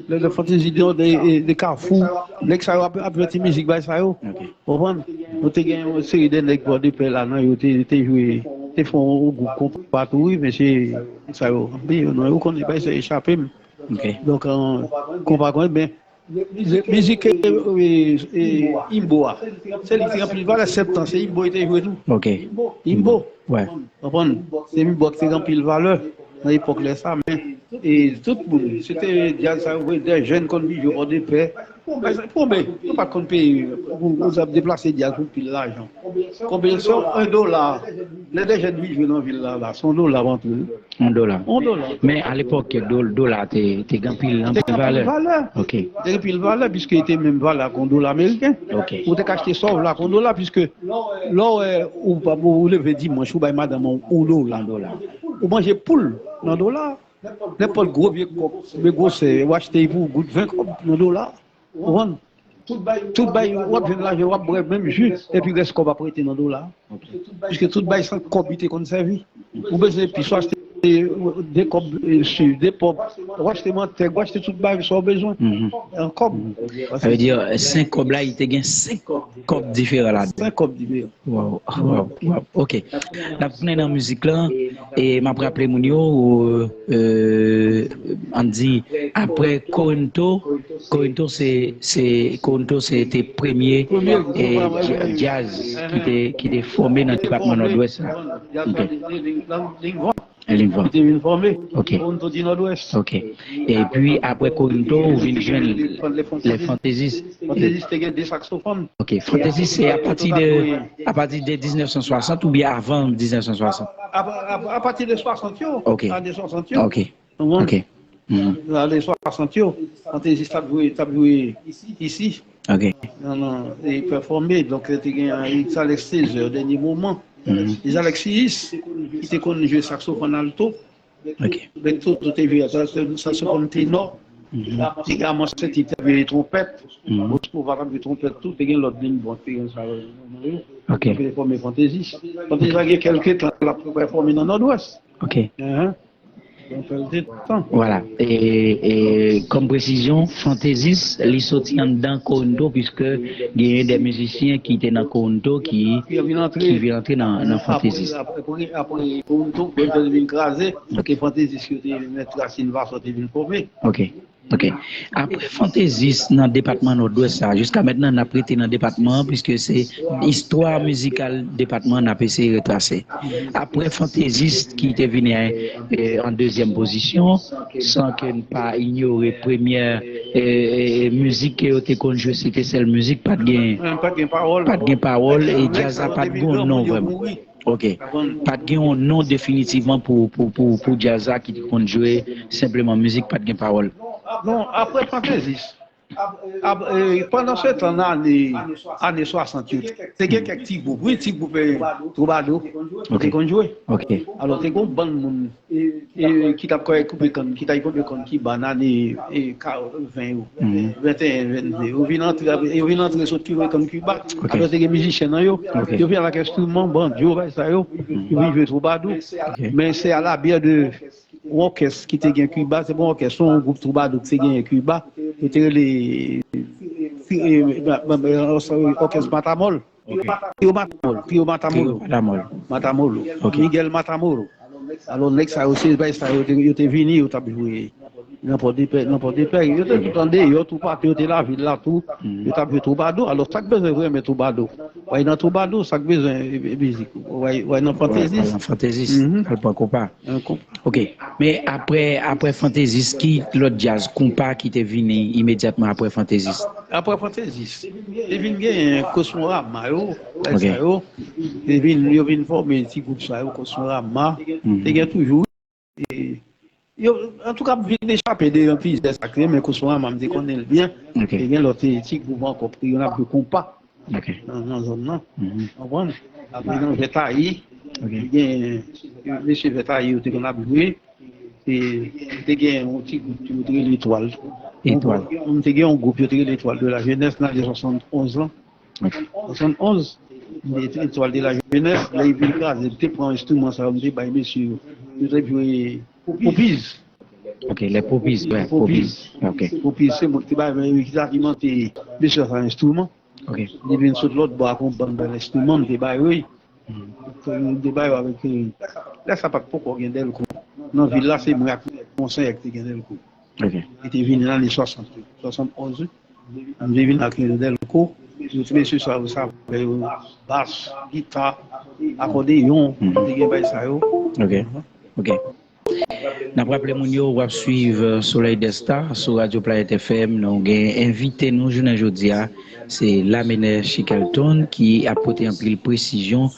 lè, lè fantezi de, de, de Kafou, nèg sa yo ap, ap fè ti mizik bay sa yo. Ok. Konprann? Nou te gen yon seri de nèg Pòdepè la, non, yo te, te jwe, te fè yon gwoup konpa tou, wi, mesye sa yo, anpil yo, non, yo konnen bay sa echape m. Ok. Donk, euh, konpa konnen, men, mizik, e, e, Imbo a, se li ki anpil valè, septan, se Imbo yo te jwe tou. Ok. Imbo. Wè. Konprann? Se Imbo ki te gen anpil valè nan epòk lè sa, men, e, tout moun, se te djaz sa yo, de jèn konn vin jwe Pòdepè. Pwombe, yo pa t konn peye, ou, ou t ap deplase djaz pou pil lajan. Konbyen se yon dola? Lè de jèn vin jwe nan vil la, la, se yon dola w antre. Yon dola. Yon dola. Men alepòk, do-, dola te, te gen anpil, anpil valè. Te gen anpil valè. Ok. Te gen anpil valè, piske li te menm valè ak yon dola ameriken. Ok. Ou te ka achte sa w vle ak yon dola, piske lè w, ou, ou leve dimanch, ou bay madanm ou yon dola. Yon dola. Ou manje poul nan dola. Nenpòt gwo vye kòb, vye gwosè, ou achte pou goud ven kòb nan dola. Ou konprann? Tout bay, w ap jwenn lajan, w ap bwè menm ji, epi rès kòb ap rete nan dola. Ok. Piske tout bay se an kòb li te konn sèvi. Ou bezwen epis, ou achte de kòb, e, si, de pòm, ou achte mantèg, ou achte tout bay sa w bezwen. Mhm. An kòb. Mhm. Sa vle di, e, senk kòb la, li te gen senk kòb diferan ladan. Senk kòb diferan. Waw, waw, waw. Ok. N ap tounen nan mizik lan, e m ap raple moun yo, e, ann di, apre Corinto, Corinto se, se, Corinto se te premye, e, dja-, djaz ki te, ki te fòme nan depatman Nòdwès la. Ok. Ling Van. Ki te vin fòme. Ok. Corinto di Nòdwès. Ok. Epi apre Corinto, ou vin jwenn les Fantaisistes. Fantaisistes te gen de saksofòn. Ok. Fantaisistes se apati de, apati de diznèf san swasant oubyen avan diznèf san swasant? Apa-, apa-, apati de swasant yo. Ok. Ane swasant yo. Ok. Konprann? Ok. Mhm. Ane swasant yo, Fantaisistes t ap jwe, t ap jwe isi. Ok. Nan, nan, e pèfòme. Donk, te gen Alex Césaire, Dernier Moment. Mhm. Alex Césaire, ki te konn jwe saksofòn alto. Ok. Beto, Toto te jwe sa, sa, saksofòn tenò. Mhm. Ti Gaman Senti te jwe twonpèt. Mhm. Bosco Vara jwe twonpèt tou. Te gen lòt Ling Van, te gen sa, nan yo. Ok. Te fòme Fantaisistes. Fantaisistes gen kèlke tan l ap pèfòme nan Nòdwès. Ok. Ahan. Yon pèl de tan. Vwala. E, e, kòm presizyon, Fantaisistes, li soti anndan Corinto, piske genyen de mizisyen ki te nan Corinto ki, ki vin antre nan, nan Fantaisistes. Apre, apre, apre Corinto, Corinto te vin kraze, e Fantaisistes yo te met rasin Vassor te vin fòme. Ok. Ok. Apre Fantaisistes nan depatman Nòdwès sa, jiska mentnan n ap rete nan depatman an, piske se istwa mizikal depatman an n ap eseye retrase. Apre Fantaisistes ki te vini, e, an dezyèm pozisyon, san ke n pa inyore premyè, e, e, e, mizik ke yo te konn jwe, se te sèl mizik, pa t gen, pa t gen pawòl, e djaz la pa t gen non vrèman. Ok. Pa t gen yon non definitivman pou, pou, pou, pou djaz la ki te konn jwe senpleman mizik, pa t gen pawòl. Non, apre Fantezis. Ap- e, pandan se tan nan ane, ane swasant yo, te gen kèk ti gwoup, wi, ti gwoup e, twoubadou, yo te konn jwe. Ok. Alò, te gen yon bann moun e, ki t ap kòrèk koupe kann, ki t ap koupe kann Kiba nan ane e, ka- ven yo, venteyen, vennde. Yo vin antre, yo vin antre sot koupe kann Kiba. Ok. Alò, te gen mizisyen nan yo, yo vin avèk enstriman, bandyo, bagay sa yo, yo vin jwe twoubadou. Ok. Men se a la bière de yon òkès ki te gen Kiba, se pa yon òkès, se yon gwoup twoubadou ki te genyen Kiba, yo te rele Òkès Matamòl. Ok. Trio Matamòl, Trio Matamolo. Trio Matamolo. Matamolo. Ok. Miguel Matamolo. Alò, nèg sa yo, se bay sa yo te, yo te vini, yo t ap jwe nan Pòdepè, nan Pòdepè. Yo te tout andeyò, toupatou, yo te lavil la tou. Yo t ap jwe twoubadou. Alò, sa k bezwen renmen twoubadou? Wè, nan twoubadou, sa k bezwen e, e, mizik? Wè, wè, nan Fantezis. Wè, nan Fantezis. Al pran konpa. An konpa. Ok. Men apre, apre Fantezis, ki lòt djaz konpa ki te vini imedyatman apre Fantezis? Apre Fantezis, te vin gen Kosmorama yo, bagay sa yo. Te vin, yo vin fòme ti gwoup sa yo, Kosmorama. Te gen toujou. E, yo, antouka, m vin echape de yon plizyè sa k ye, men Kosmorama, m te konnen l byen. Ok. Te gen lòt ti gwoup ankò, yo n ap jwe konpa nan, nan zòn nan. Konprann? Apre nan Vètayi, te gen mesye Vètayi yo te konn ap jwe. E, te gen yon ti gwoup yo te rele Etwal. Etwal. Te gen yon gwoup yo te rele Etwal de la Jeunesse nan ane swasannonz lan. Ok. Swasannonz, Etwal de la Jeunesse, lè yo vin kraze, m te pran enstriman sa yo, m te bay mesye yo. Yo te jwe Popiz. Ok, lè Popiz, wè, Popiz. Ok. Popiz, se mwen ki te bay, men ki ta ki monte mesye sa enstriman. Ok. Li vin sot lòt bò ak yon bann bèl enstriman, m te bay wi. M te bay avèk, e, lè sa pa t poko gen Dèlko. Nan vil la, se mwen ak Monseyè ki te gen Dèlko. Ok. Li te vini nan ane swasant, swasannonz, wi. M te vin ak Dèlko. Tout mesye sa yo, sa, bas, gita, akòdeyon, te gen bay sa yo. Ok. Ok. N ap raple moun yo, w ap swiv, euh, Soleil des Stars sou Radio Planète F M. Nou gen envite nou jounen jodi a, se Lamenè Chickelton ki ap pote anpil presizyon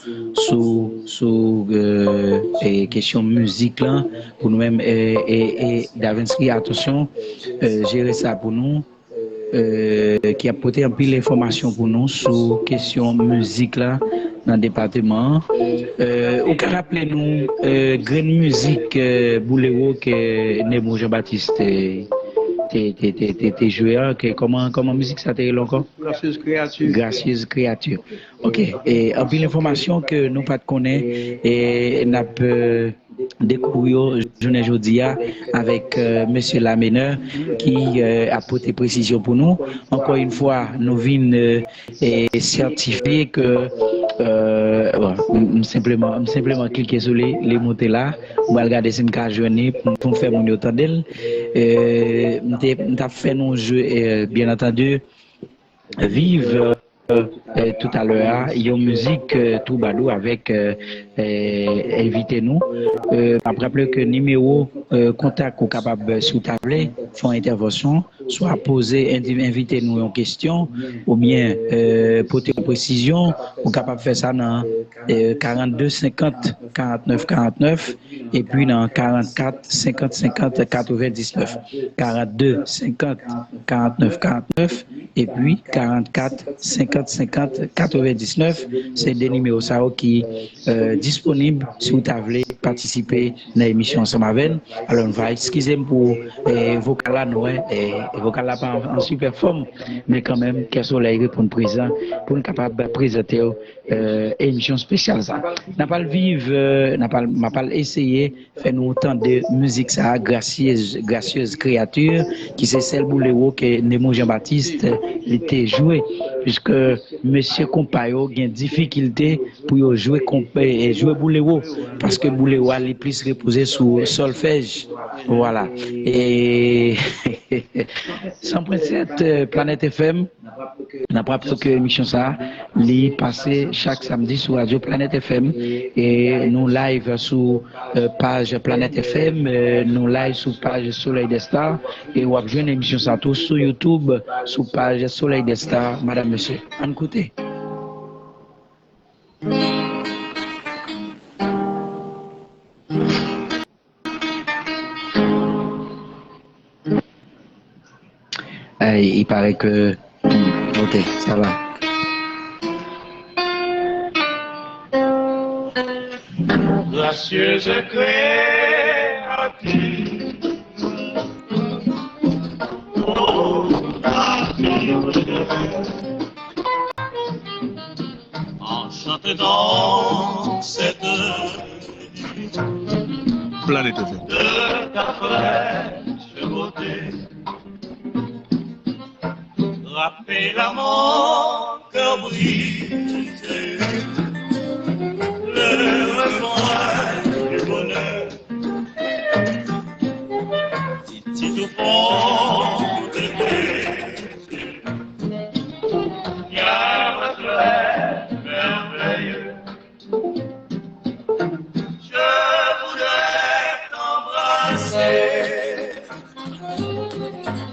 sou, sou, euh, e kesyon mizik lan. Pou nou menm, e, e, e Davensky, atansyon, euh, jere sa pou nou. euh, ki ap pote anpil enfòmasyon pou nou sou kesyon mizik la nan depatman an. Euh, ou ka raple nou, euh, grenn mizik, euh, boulero ke Nemo Jean Baptiste te, te, te, te, te, te jwe a, ke kòman, kòman mizik sa te rele ankò? Gracieuse Créature. Gracieuse Créature. Ok, e anpil enfòmasyon ke nou pa t konnen, e n ap, euh, dekouvri yo jounen jodi a avèk, euh, mesye Lamenè ki, euh, ap pote presizyon pou nou. Ankò yon fwa, nou vin, euh, e sètifye ke, euh, bon, m, m senpleman, m senpleman klike sou li, li moute la. M pral gade si m ka jwenn li pou, pou m fè moun yo tande l. Euh, m te, m t ap fè nou jwe, euh, byen antandi, viv, euh, euh, toutalè a, yon mizik, euh, twoubadou avèk, euh, euh, envite nou. Euh, m ap raple ke nimewo, euh, kontak ou kapab, euh, si w ta vle, fè yon entèvansyon, swa poze, envi-, envite nou yon kesyon, oubyen, euh, pote yon presizyon, ou kapab fè sa nan, euh, karannde senkant karannèf karannèf, epi nan karannkat senkant senkant katrevendiznèf. Karannde senkant karannèf karannèf, epi karannkat senkant senkant katrevendiznèf, se de nimewo sa yo ki, euh, disponib si w ta vle patisipe nan emisyon ansanm avè n. Alò, nou va eskize m pou, euh, vokal la, nou wè, euh, vokal la pa an, an sipè fòm, men kanmenm, Kè Solèy reponn prezan pou n kapab prezante w, euh, emisyon espesyal sa. N ap al viv, euh, n ap al, m ap al eseye fè nou tande mizik sa a, Gracieuse, Gracieuse Créature, ki se sèl boulero ke Nemo Jean Baptiste li te jwe, piske mesye konpa yo gen difikilte pou yo jwe konpa, e jwe boulero, paske boulero a li plis repoze sou sòlfèj. Vwala. E san pwen sèt, euh, Planète F M, n ap raple ke emisyon sa a, li pase chak samdi sou Radio Planète F M. E nou live sou, euh, paj Planète F M, euh, nou live sou paj Soleil des Stars. E w ap jwenn emisyon sa tou sou YouTube, sou paj Soleil des Stars, madam, mesye. Ann koute. Eh, il paraît que... Ok, ça va. Gracieuse créature, enchante dans cette Planète F M. De ta fraîche beauté, frappez la mon cœur brisé, le refrain du bonheur. Si tout au fond de tes yeux, il y a un reflet merveilleux. Je voudrais t'embrasser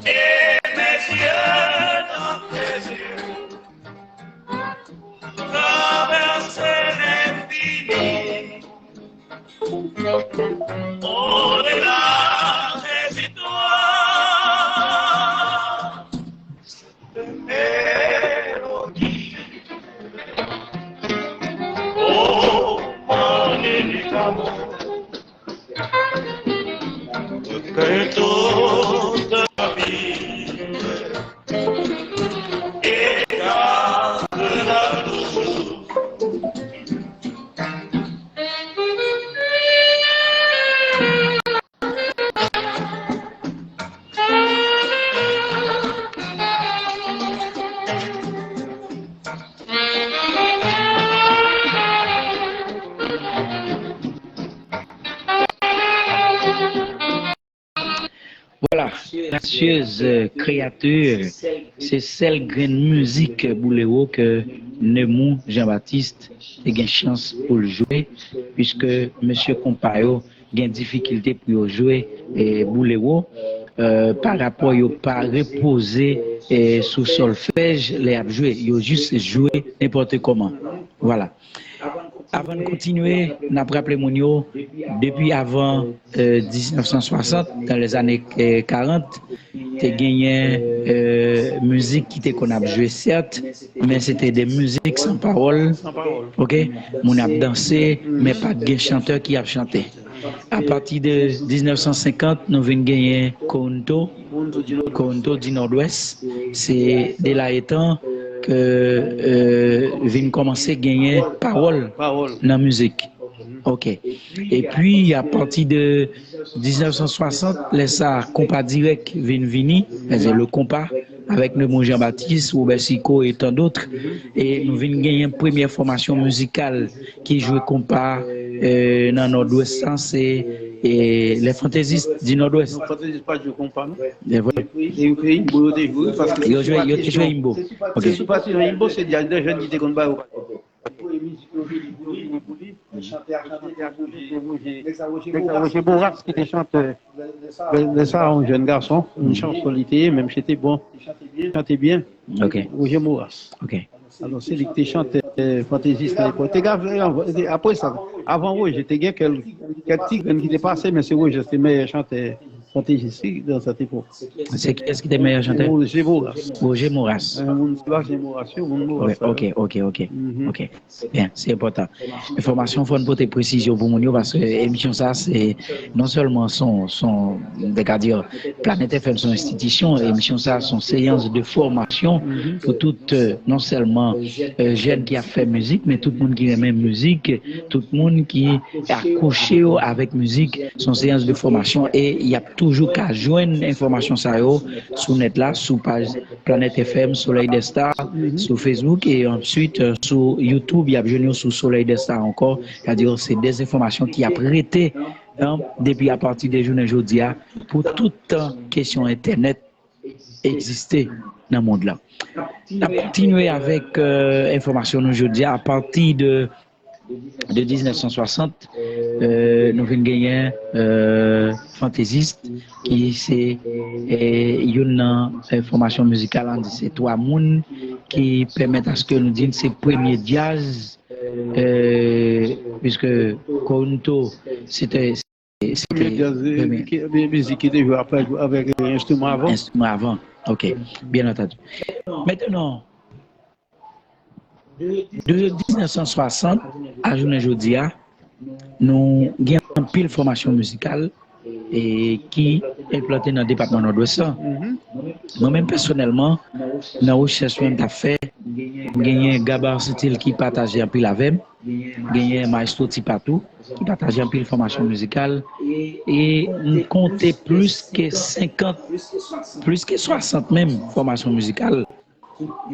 et mes yeux dans tes yeux, traverser l'infini, au-delà des étoiles. Mélodie. Oh, mon unique amour, que toute la vie est dans la douce. Vwala, Gracieuse Créature, se sèl grenn mizik boulero ke Nemours Jean Baptiste te gen chans pou l jwe, piske mesye konpa yo gen difikilte pou yo jwe, eh, boulero, eh, pa rapò yo pa repoze, eh, sou sòlfèj lè y ap jwe. Yo jis jwe nenpòt kòman. Vwala. Avan n kontinye, n ap raple moun yo, depi avan, eh, diznèf san swasant, dans les années, eh, quarante, te genyen, eh, mizik ki te konn ap jwe, sèt, men se te de mizik san pawòl. San pawòl. Ok? Moun ap danse, men pa t gen chantè ki ap chante. Apati de diznèf san senkant, nou vin genyen Kounto, Kounto di Nòdwès. Se de la etan ke, eh, vin kòmanse genyen pawòl nan mizik. Ok. Epi, apati de diznèf san swasant, lè sa, konpa dirèk vin vini, sètadi le konpa, avèk Nemours Jean Baptiste, Robert Sicot et tant d'autres. E nou vin genyen premyè fòmasyon mizikal ki jwe konpa, eh, nan Nòdwès la, se, eh, les Fantaisistes du Nòdwès. Non, Fantaisistes pa jwe konpa, non. Se vre. E yo te jwe imbo, yo te jwe, paske yo jwe, yo te jwe imbo. Ok. Se sou patizan imbo, se djaz de jèn ki te konn ba yo. Li voye mizik yo vini pou li, pou li, chantè a chante, chantè a chante, te bouje. Nèg sa, Roger Boras ki te chantè. Lè, lè sa, yon jèn gason, yon chanson li te ye, menm si te bon. Li chante byen. Ok. Roger Moras. Ok. Alò, se li ki te chantè, eh, Fantaisistes nan epòk. Te gen, apre sa, avan Roger, te gen kèk, kèk ti grenn ki te pase, men se Roger ki te mèyè chantè Fantaisistes, wi, nan sèt epòk. Se kiyès ki te mèyè chantè? Roger Moras. Roger Moras. Eh, moun Sebastien Moras, yo, moun Moras. Wi, sa, ok, ok, ok. Mhm. Ok. Byen, se enpòtan. Enfòmasyon, fò n pote presizyon pou moun yo, paske emisyon sa, se non sèlman son, son, m te ka di, Planète F M son enstitisyon, emisyon sa, son seyans de fòmasyon pou tout, eh, non sèlman, eh, jèn ki ap fè mizik, men tout moun ki renmen mizik, tout moun ki akwoche yo avèk mizik, se yon seyans de fòmasyon e y ap toujou ka jwenn enfòmasyon sa yo sou nèt la, sou paj Planète F M, Soleil des Stars, sou Facebook e answit, eh, sou YouTube, y ap jwenn yo sou Soleil des Stars ankò. Sètadi se de enfòmasyon ki ap rete, eh, depi apati de jounen jodi a, pou tout tan kesyon entènèt egziste nan mond lan. N ap kontinye avèk, eh, enfòmasyon nou jodi a, apati de de diznèf san swasant, eh, nou vin genyen, eh, Fantaisistes, ki se, eh, youn nan, eh, fòmasyon mizikal, ann di se twa moun ki pèmèt aske nou di se premye djaz, eh, piske Kounto, se te, se te premye djaz, eh, premye ki, mi-, mizik ki te jwe avèk, avèk, eh, enstriman avan. Enstriman avan. Ok, byen antandi. Mentnan, de diznèf san swasant a jounen jodi a, nou gen anpil fòmasyon mizikal e ki enplante nan depatman Nòdwès la. Mwen menm pèsonèlman, nan rechèch mwen m t ap fè, m genyen Gabar Sentil ki pataje anpil avè m, genyen Maestro Tipatou ki pataje anpil fòmasyon mizikal, e m konte plis ke senkant, plis ke swasant menm fòmasyon mizikal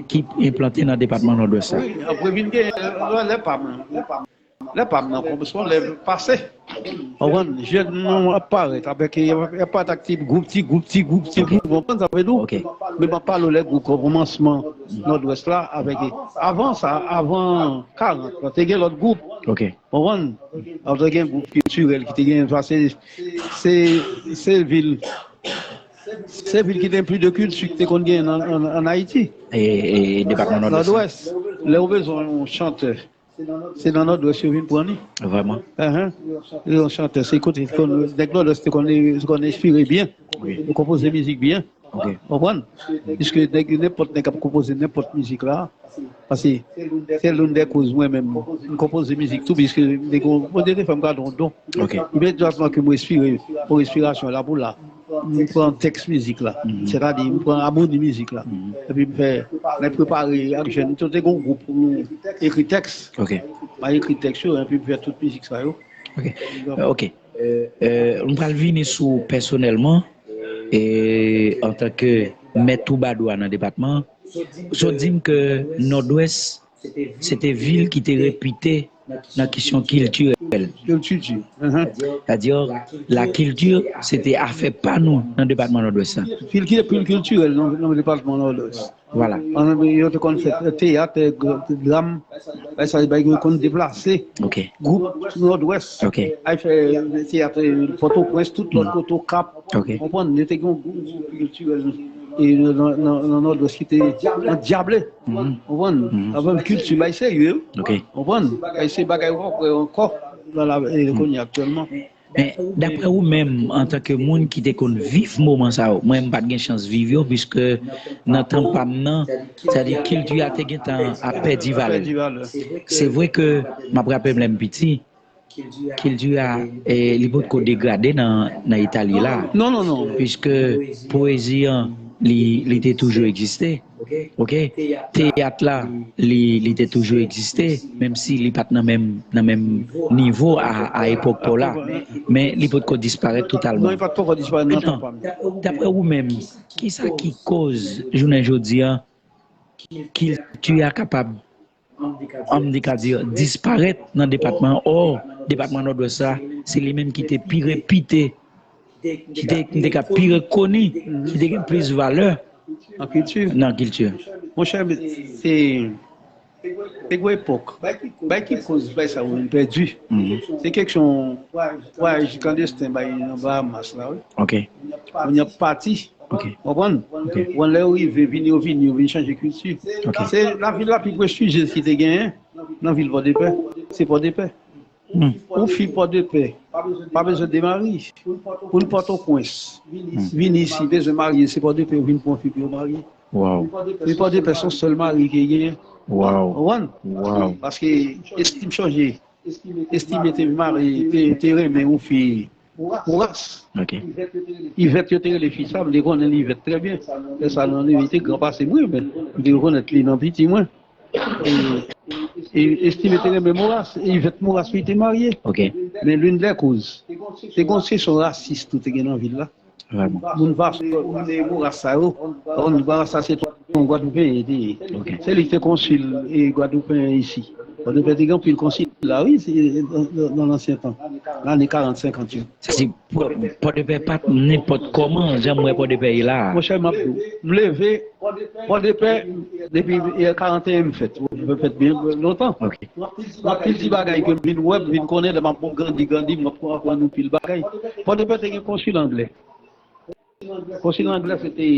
ki enplante nan depatman Nòdwès la. Wi, apre vin gen, lè, lè pa m, lè pa m nan konpozisyon, lè pase. Konprann? Jèn nou ap parèt avèk, ap parèt ak ti gwoup, ti gwoup, ti gwoup, ti gwoup. Konprann sa vle di? Ok. Men m ap pale w lè gwoup kòmansman Nòdwès la avèk, avan sa, avan karant, te gen lòt gwoup. Ok. Konprann? Te gen gwoup kiltirèl ki te gen, sa se, se, se vil, se vil ki te gen plis de kilti ki te konn gen an, an, an Ayiti. E, e depatman Nòdwès. Nòdwès. Lè ou bezwen yon chantè, se nan Nòdwès yo vin pran li. Vrèman. Enhen. Yon chantè, se kote nèg Nòdwès te konn, te konn enspire byen. Wi. Yo konpoze mizik byen. Ok. Konprann? Piske nèg, nenpòt nèg k ap konpoze nenpòt mizik la, paske se youn dè koz mwen menm, m konpoze mizik tou, piske nèg yo, Bondye te fè m gade yon don. Ok. Imedyatman ke mwen enspire, pou enspirasyon la pou la, m pran tèks mizik la, sètadi m pran amoni mizik la, epi m fè, mwen prepare ak jèn, nou te gen yon gwoup pou nou ekri tèks. Ok. Mwen ekri tèks yo, epi m fè tout mizik sa yo. Ok. Ok. Euh, m pral vini sou ou pèsonèlman, e antanke mè twoubadou a nan depatman an, sa w di m ke Nòdwès, se te vil ki te repite nan kesyon kiltirèl. Kilti, enhen. Sètadi, la kilti, se te afè pa nou nan depatman Nòdwès la. Vil ki te pil kiltirèl nan, nan depatman Nòdwès. Vwala. An, yo te konn fè teyat, eh, dram, bay sa, bay yo konn deplase. Ok. Gwoup Nòdwès. Ok. Ay fè teyat, eh, Pòtoprens, tout lòt kote, Okap. Ok. Konprann? Yo te gen yon gwoup, gwoup kiltirèl, eh, nan, nan, nan Nòdwès ki te andyable. Konprann? Avè kilti, bay serye. Ok. Konprann? Bay se bagay ou pa wè ankò nan la, eh, kounye a aktyèlman. Men, daprè ou menm, antanke moun ki te konn viv moman sa yo, mwen, m pa t gen chans viv yo, piske nan tan pa m nan, sètadi kilti a te gentan ap pèdi valè. Pèdi valè. Se vre ke m ap raple m lè m piti, kilti a, e, li potko degrade nan, nan eta l ye la. Non, non, non. Piske powezi an, li, li te toujou egziste. Ok? Teyat la, li, li te toujou egziste, menm si li pa t nan menm, nan menm nivo a, a epòk pa w la. Men li potko disparèt totalman. Non, li pa t poko disparèt nan tan pa m. Mentnan, daprè ou menm, kisa ki koz, jounen jodi a, kilti a kapab, an m te ka di, disparèt nan depatman an? Ò, depatman Nòdwès la, se li menm ki te pi repite, ki te, ki te ka pi rekoni, ki te gen plis valè nan kilti. Nan kilti. Monchè, se, se gwo epòk. Bay ki koz bay sa yo vin pèdi. Se kesyon vwayaj klandestin bay nan Bahamas la, wi. Ok. Moun y ap pati. Ok. Konprann? Ok. Konprann lè yo rive, vini, yo vini, yo vin chanje kilti. Ok. Se lavil la pi prestijyez ki te genyen nan vil Pòdepè. Se Pòdepè. Hmm. Yon fi Pòdepè pa bezwen demari. Moun Pòtoprens vini isi, bezwen marye, se Pòdepè yo vin pran fi pou yo marye. Wow. Fi Pòdepè se yon sèl mari ki genyen. Wow. Konprann? Wow. Paske Estime chonje, Estime te mari, te, te renmen yon fi Moras. Ok. Ivèt yo te rele fi sa, m te konnen Ivèt trè byen. Lè sa nan li, li te gran pase mwen, men m te rekonèt li nan piti mwen. E, e Estime te renmen Moras, e Ivèt Moras li te marye. Ok. Men l'une des causes, se gon kesyon rasis tou te gen nan vil la. Vrèman. Moun pa, moun Moras sa yo, moun Moras sa se yon Gwadloupen li te ye. Ok. Se li ki te konsil e Gwadloupen isi. Pòdepè te gen anpil konsil la, wi, se, nan, nan, nan lansyen tan, lane karant, senkant yo. Sa se Pò-, Pòdepè pa t nenpòt kòman, jan m wè Pòdepè ye la a. Monchè, m ap di w, m leve, Pòdepè, depi, e, karanteyen m fèt. Pòdepè fèt byen lontan. Ok. M ap pil di bagay ke m vin wè, m vin konnen, lè m ap grandi, grandi, m ap aprann anpil bagay. Pòdepè te gen konsil anglè. Konsil anglè, se te,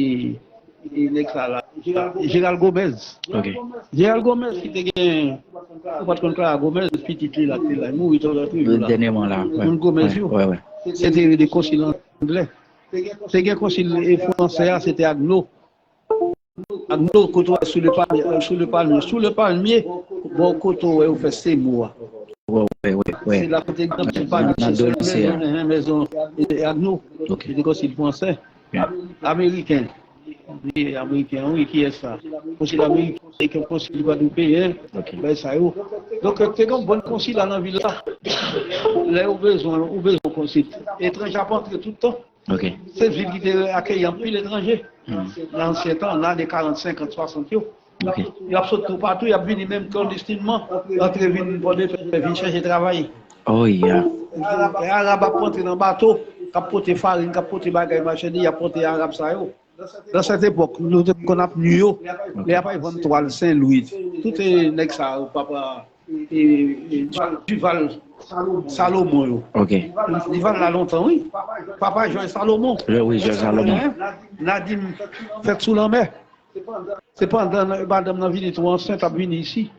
e, nèg sa la, Gérald Gomez. Ok. Gérald Gomez ki te gen, ou pa t konn Clara Gomez, pitit li la, ki te la, li mouri tòlè tou, la. Dènyèman la, wè. Moun Gomez yo. Wè, wè. se te rele konsil anglè. Te gen konsil, e, fransè a, se te Agno. Agno, kote w wè sou le palmye, sou le palmye, sou le palmye, bò kote w wè yo fè semo a. Wè, wè, wè, wè. Se la kote gen anpil palmye, se sou mezon, mezon, e, Agno. Ok. Se te konsil fransè. Ameriken. Wi, ameriken, wi, kiyès sa? Konsil ameriken, konsil gwadloupeyen, bagay sa yo. Donk, te gen yon bann konsil la nan vil la. Lè ou bezwen, ou bezwen konsil. Etranje ap antre tout tan. Se vil ki te akeyi anpil etranje. Nan ansyen tan, nan ane karant, senkant, swasant yo. Yo ap sot toupatou, y ap vini menm klandestinman, antre vin Pòdepè, vin chèche travay. E Arab ap rantre nan bato, k ap pote farin, k ap pote bagay machandiz, y ap pote Arab sa yo. Nan sèt epòk, nou te konn ap nwi yo, lè y ap al vann twal Sen Lwi. Tout, e, nèg sa yo, papa, e, e, Duval, Salomon yo. Duval la lontan, wi. Papa Jòj Salomon. Wi, Jòj Salomon. Nadim fèt sou lanmè. Se pandan madanm nan vini tou ansent, ap vini isi,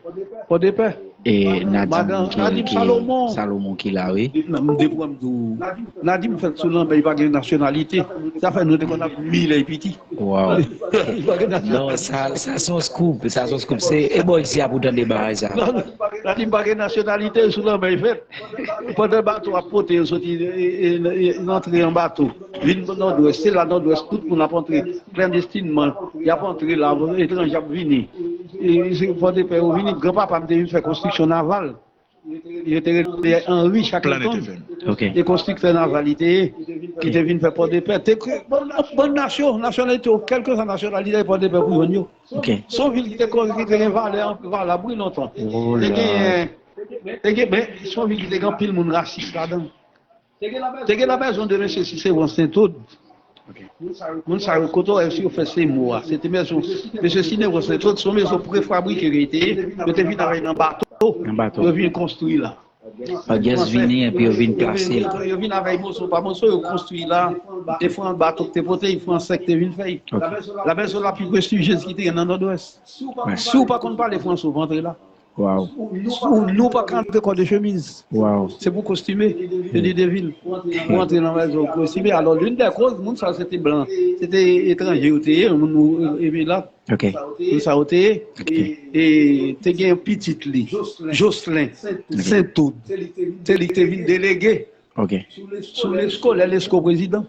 Pòdepè. E Nadim ki, Nadim ki Salomon. Salomon ki la, wi. Nan, m depi m di w, Nadim fèt sou lanmè, li pa gen nasyonalite. Sa fè nou te konn ap nwi lè l piti. Waw. Li pa gen nasyonalite. Non, sa, sa se yon scoop, sa se yon scoop. Se, e bò isi a pou tande bagay sa. Non, Nadim pa gen nasyonalite, sou lanmè l fèt. Pandan bato ap pote yo soti, e, e, e, antre an bato, vin Nòdwès, se la Nòdwès, tout moun ap antre klandestinman, y ap antre la, etranje ap vini. E, se Pòdepè yo vini, granpapa m te vin fè konstriksyon naval. Yo te rele Henri Shackleton. E konstriktè naval li te ye, ki te vin fè Pòdepè. Te kre-, bann, bann nasyon, nasyonalite yo, kèlkeswa nasyonalite, Pòdepè pou jwenn yo. Se yon vil ki te, ki te gen valè, anpil valab, wi, lontan. Te gen, te gen, men, se yon vil ki te gen anpil moun rasis ladan. Te gen la mezon de mesye Sisewon Sentod. Moun sa yo, kote w wè si yo fè semo a. Se te mezon mesye Sisewon Sentod, se yon mezon prefabrike ke li te ye. Yo te vin avè l nan bato. Nan bato. Yo vin konstwi la. Odyans vini, epi yo vin plase l. Yo vin avè l moso pa moso, yo konstwi la. Te fran-, bato ki te pote, fransè ki te vin fè l. La mezon la pi prestijyez ki te gen nan Nòdwès. Si w pa konn pale fransè, ou pa antre la. Waw. Ou, nou pa ka antre kò de chemiz. Waw. Se pou kostime, yo di Devil. Pou antre nan mezon kostime. Alò, l'une des causes, moun sa yo se te blan, se te etranje yo te ye, moun nou, e, e, la. Moun sa yo te ye. E, e te gen pitit li, Jocelyn Sentod. Se li ki te vin delege sou Lesko, lè Lesko prezidan.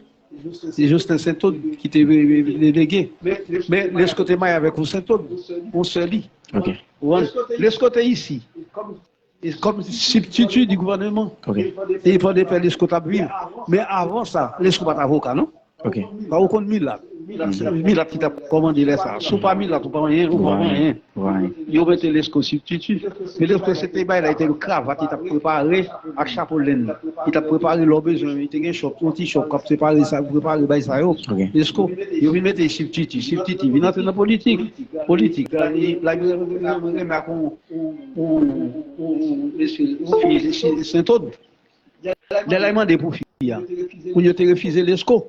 Se Jocelyn Sentod ki te delege. Men Lesko te marye avèk yon Sentod, yon sè li. Ou konprann? Lesko te isi. E kòm sibtiti di gouvènman. E pandan pè Lesko t ap viv. Men avan sa, Lesko pa t avoka, non. Pa ou konn milat. Milat ki t ap kòmande lè sa. Si w pa milat, ou pa anyen, ou pa anyen. Yo mete Lesko sibtiti. Men Lesko se te bay la, li te gen kravat, li t ap prepare ak chapo lenn. Li t ap prepare lè w bezwen, li te gen chòp, yon ti chòp k ap separe sa, prepare bay sa yo. Lesko, yo vin mete sibtiti, sibtiti, vin antre nan politik. Politik. La, li, la, li renmen ak yon, yon, yon, yon mesye, yon fi, Sentod. Lè l al mande pou fi a, moun yo te refize Lesko.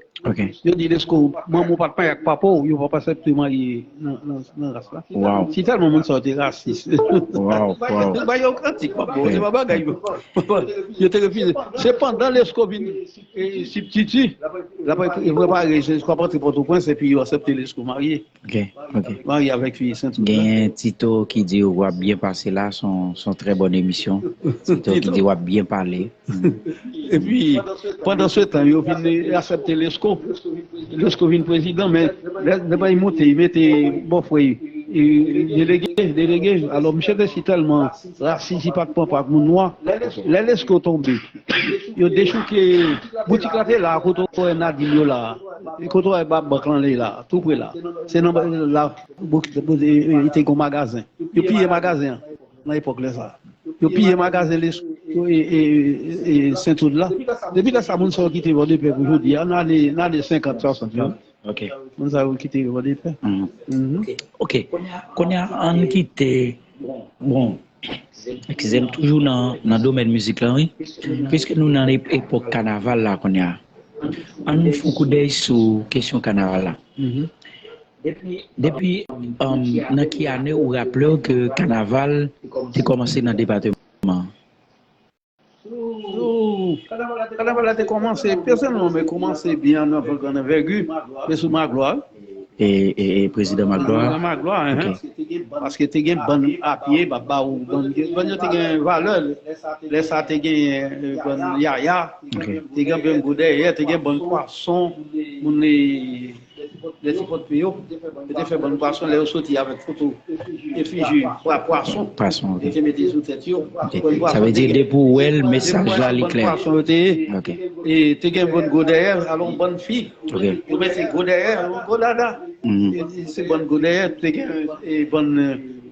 Yo di Lesko, manman w pa t marye ak papa w, yo p ap aksepte w marye nan, nan, nan ras la. Si tèlman moun sa yo te rasis. Ba yo kantik, papa, se pa bagay yo. Yo te refize. Se pandan Lesko vin, e, sibtiti, l ap prepare, Lesko ap antre Pòtoprens, epi yo aksepte Lesko marye. Mari avèk fi Sentod la. Genyen Tito ki di w ap byen pase la, se yon, se yon trè bòn emisyon. Tito ki di w ap byen pale. Epi, pandan se tan, yo vin aksepte Lesko. Lesko vin prezidan, men lè, lè bay monte, li mete bòfrè, e, delege, delege. Alò, misye te si tèlman rasis, li pa t pran pa ak moun nwa. Lè Lesko tonbe, yo dechouke, boutik la te la, kote w wè Nadim yo la. E kote w wè ba-, bank lan li la, tou pre la. Se nan ba-, la, boutik, e, e, te gen magazen. Yo piye magazen an, nan epòk lè sa. Yo piye magazen Lesko, e, e, e, Sentod la. Depi lè sa, moun sa yo kite Pòdepè pou jodi a, nan ane, nan ane senkant, swasant yo. Moun sa yo kite Pòdepè. Ok. Kounye a, ann kite, bon, eskize m, toujou nan, nan domèn mizik la, wi. Piske nou nan ep-, epòk kanaval la kounye a, ann fè yon koudèy sou kesyon kanaval la. Depi, um, nan ki ane ou raple w ke kanaval te kòmanse nan depatman an? Kanaval la te kòmanse, pèsonèlman, men kòmanse byen anvan Grann Anvègi, men sou Maglwa. E, e, e prezidan Maglwa? Prezidan Maglwa, enhen. Paske te gen bann a pye, m ap ba ou, bann, bann yo te gen valè. Lè sa te gen, eh, bann yaya, te gen bann gwo dèyè, te gen bann pwason, moun, eh, lè ti pòt pye yo, yo te fè bann pwason, lè yo soti avèk foto efiji pwa-, pwason, yo te mete sou tèt yo. Sa vle di, depi w wè l, mesaj la, li klè. Bann pwason yo te ye. E te gen bann gwo dèyè, alò bann fi, yo mete gwo dèyè, gwo dada. E, e se bann gwo dèyè, te gen, e, bann,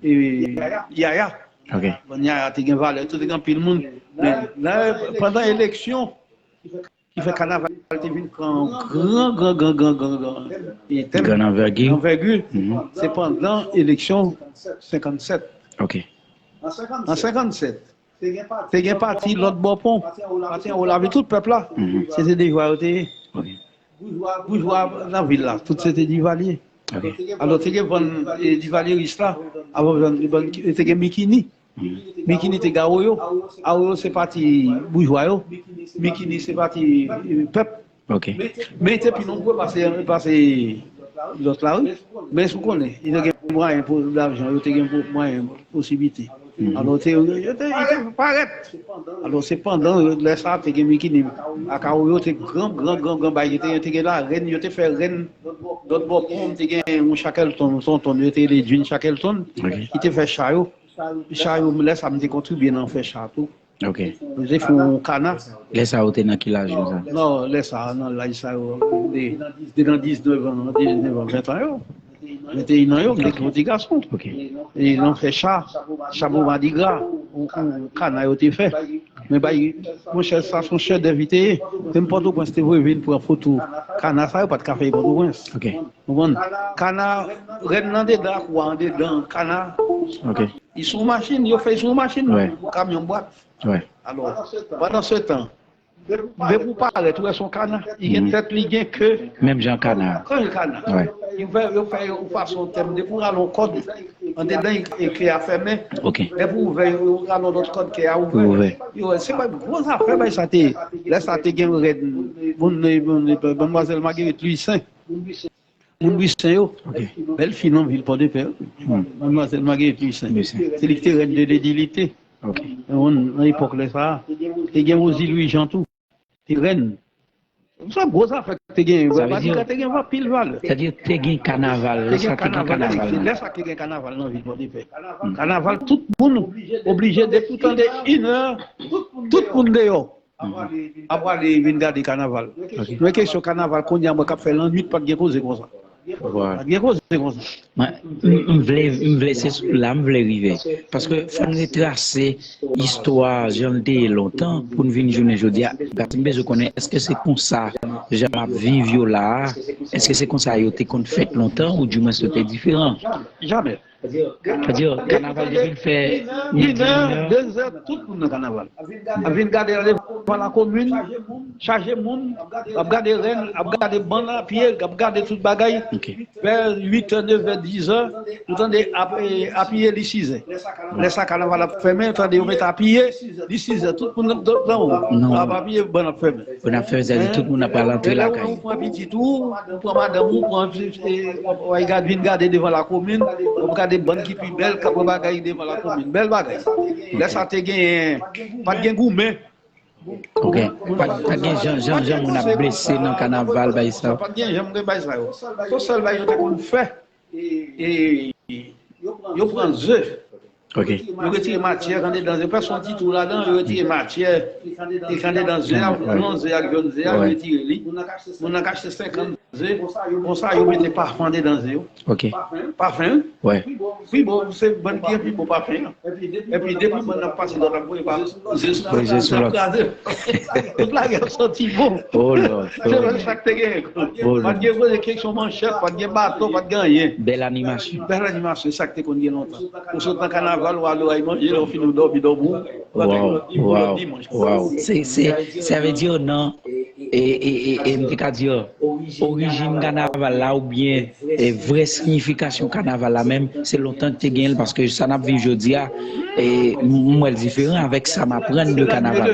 e, yaya. Bann yaya te gen valè, tou te gen anpil moun. Men, la, pandan eleksyon, ki fè kanaval te vin pran gran, gran, gran, gran, gran, gran, e tèm, gran anvègi. Anvègi, se pandan eleksyon senkannsèt. An senkannsèt, te gen pati lòt bò pon, pati anwo lavil, tout pèp la, se te Divwa yo te ye. Boujwa nan vil la, tout se te Divalye. Alò, te gen bann, e, Divalyeris la, avan bann, bann, te gen Mikini. Mikini te gen Awoyo. Awoyo se pati boujwa yo. Mikini se pati, e, pèp. Men te pi nonbre pase, pase lòt la, wi. Men si w konnen, yo te gen mwayen pou lajan, yo te gen pou, mwayen, posiblite. Alò, te, yo te, yo te parèt. Alò, se pandan lè sa, te gen Mikini ak Awoyo, te gran, gran, gran, gran bagay, te, te gen larèn, yo te fè rèn, lòt bò pon, te gen yon Shackleton, yon tonton, yo te rele Jean Shackleton, ki te fè cha yo. Cha yo, lè sa, m te kontribye nan fè cha tou. Nou te fè yon kana. Lè sa, ou te nan ki laj konsa? Non, lè sa, nan laj sa yo, de, de nan diznèf an, diznèf an, ven an yo. Venteyen an yo, m te gen yon ti gason. E nan fè cha, chapo madigra, yon, yon kana yo te fè. Men bay, monchè, sa se yon chèdèv li te ye. Menm Pòtoprens te voye vin pran foto kana sa yo, pa t ka fè Pòtoprens. Ou konprann? Kana, rèn nan dedan, kou a andedan, kana. Li sou machin, yo fè l sou machin, kamyon bwat. Alò, pandan se tan, depi w parèt, ou wè se yon kana. Li gen tèt, li gen ke. Menm jan kana. Menm jan kana. Yo fè, yo fè yon fason tèm, depi w rale yon kòd, andedan, e ke a fèmen. Depi w ouvè, yo rale yon lòt kòd, ke a ouvè. Yo, se pa gwo zafè, bay sa te. Lè sa te gen rèn, moun, moun, Madmwazèl Marguerite Louissaint. Moun Louissaint yo. Bèl fi nan vil Pòdepè. Madmwazèl Marguerite Louissaint. Se li ki te rèn de Ledilite. Nan, nan epòk lè sa a. Te gen Rosie Louis Jean tou. Te rèn. Se gwo zafè ki te gen. Madigra te gen anpil valè. Sa vle di te gen kanaval. Lè sa te gen kanaval. Lè sa te gen kanaval nan vil Pòdepè. Kanaval, tout moun oblije, depi w tande inè, tout moun deyò. Ap prale vin gade kanaval. Men kesyon kanaval kounye a, mwen k ap fè lannwit, pa t gen koze konsa. Pa t gen koze konsa. Mwen, m, m vle, m vle, se sou la m vle rive. Paske fò n retrase istwa jan l te ye lontan pou n vin jounen jodi a. Paske m bezwen konnen, èske se konsa jan m ap viv yo la a? Èske se konsa yo te konn fèt lontan, oudimwens yo te diferan? Jamè. Sa vle di, kanaval depi l fè midi, inè, dezè, tout moun nan kanaval. Ap vin gade devan lakomin, chaje moun, ap gade rèn, ap gade bann a pye, ap gade tout bagay. Vè uitè, nevè, dizè, ou tande ap, e, a pye li sizè. Lè sa kanaval ap fèmen, ou tande yo mete a pye, li sizè, tout moun nan, nan, nan, ap a pye, bann ap fèmen. Pou n ap fè, sa vle di tout moun ap pral antre lakay. Ou pran pitit ou, ou pran madanm ou, pran, e, w ap, w ap gad, vin gade devan lakomin, w ap gade bann ki pi bèl, k ap wè bagay devan lakomin. Bèl bagay. Lè sa te genyen, pa t gen goumen. Ok. Pa t, pa t gen jan, jan, jan moun ap blese nan kanaval, bagay sa. Pa t gen jan moun gen bagay sa yo. Se sèl bagay yo te konn fè. E, yo pran ze. Ok. Yo retire matyè k andedan ze. Pèsonn ti twou ladan, yo retire matyè ki andedan ze a, blan ze ak jòn ze a, yo retire li. Moun nan ka achte senkant ze. Konsa, yo mete pafen andedan ze yo. Ok. Pafen, wi. Pi bon, se bann ki gen pi bon pafen an. Epi depi bann nan pase, lòt ap voye pa ze sou lòt, ze sou lòt, kraze. Tout lari ap santi bon. Oh Lord. Se sa k te gen. Pa t gen poze kesyon manchèt, pa t gen baton, pa t gen anyen. Bèl animasyon. Bèl animasyon, se sa k te konn gen lontan. Ou sot nan kanaval, ou ale, ou al manje, lè w fini, ou dòmi, dòmi, ou rantre pou lòt dimanch. Wow. Se, se, sa vle di nan, e, e, e, e, m te ka di, orijin kanaval la oubyen e, vrè siyifikasyon kanaval la menm, se lontan ki te genyen l, paske sa n ap viv jodi a, e, m wè l diferan avèk sa m aprann de kanaval.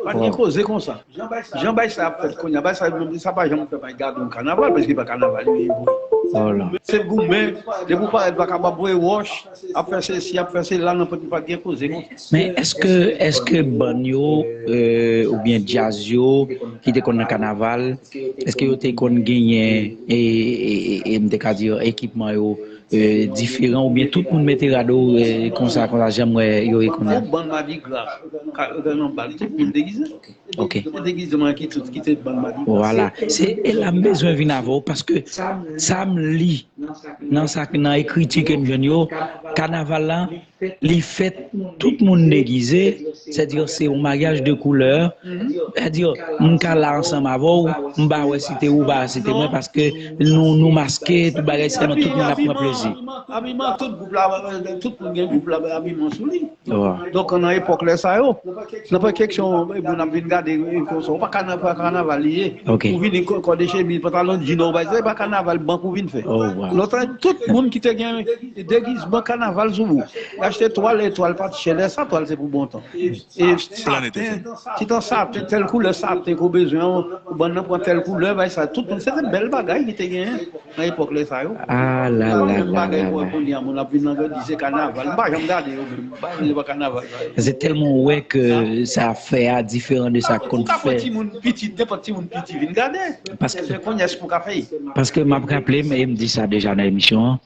Pa t gen koze konsa. Jan bay sa ap fèt kounye a, bay sa, sa pa janm fè bay gade yon kanaval, paske pa kanaval li ye vre. Se goumen, depi w parèt pa kapab voye wòch, ap fè sesi, ap fè sela, nan pòt li pa t gen koze konsa. Men èske, èske bann yo, e, oubyen djaz yo ki te konn nan kanaval, èske yo te konn genyen, e, e, e, e, m te ka di, ekipman yo, e, diferan, oubyen tout moun mete rad yo, e, konsa, konsa, jan m wè yo ye kounye a? Bann madigra, ka, nan bal, tout moun degize. Ok. Tout degizman ki tout, ki te bann madigra. Vwala. Se, e la m bezwen vin avè w, paske sa m li nan sa, nan ekriti ke m jwenn yo, kanaval la, li fèt, tout moun degize, sètadi se yon maryaj de koulè, sètadi m ka la ansanm avè w, m pa wè si te ou pa si te mwen, paske nou, nou maske, tout bagay, sèlman tout moun ap pran plezi. Abiman, tout gwoup la, tout moun gen gwoup la, abiman sou li. Donk, nan epòk lè sa yo, nan pa keksyon, e, moun ap vin gade, e, konsa, ou pa kanaval, kanaval li ye. Ou vini kò de chemiz, pantalon djin, ou bay, se pa kanaval bank ou vin fè. Lontan, tout moun ki te gen degizman kanaval sou ou. Achte twal, e twal pa t chè lè sa, twal se pou bon tan. E saten, ti tan saten, tèl koulè saten ke w bezwen an, ou bann nan pran tèl koulè, bay sa, tout moun, se te bèl bagay ki te genyen nan epòk lè sa yo. Ah la la la la la. Kounye a, moun ap vin nan gadi, se kanaval. M pa janm gade yo menm. M pa janm pa kanaval sa yo. Se tèlman ou wè ke sa ap fè a diferan de sa k konn fè. Ou ka pran timoun piti, nenpòt timoun piti vin gade. Paske kounye a, èske ou ka fè? Paske m ap raple m, e m di sa deja nan emisyon an,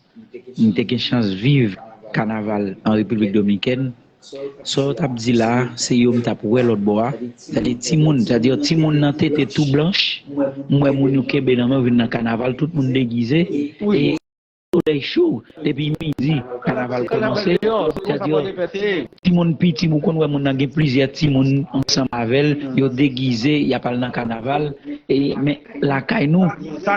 m te gen chans viv kanaval an Repiblik Dominikèn. Sa w t ap di la a, se yo m t ap wè lòt bò a. Sètadi timoun, sètadi timoun nan tete tou blanch, m wè moun yo kenbe nan men yo vin nan kanaval, tout moun degize. E solèy cho, depi midi, kanaval kòmanse. Sètadi timoun piti, ou konn wè moun nan gen plizyè timoun ansanm avè l, yo degize, y ap al nan kanaval. E, men lakay nou,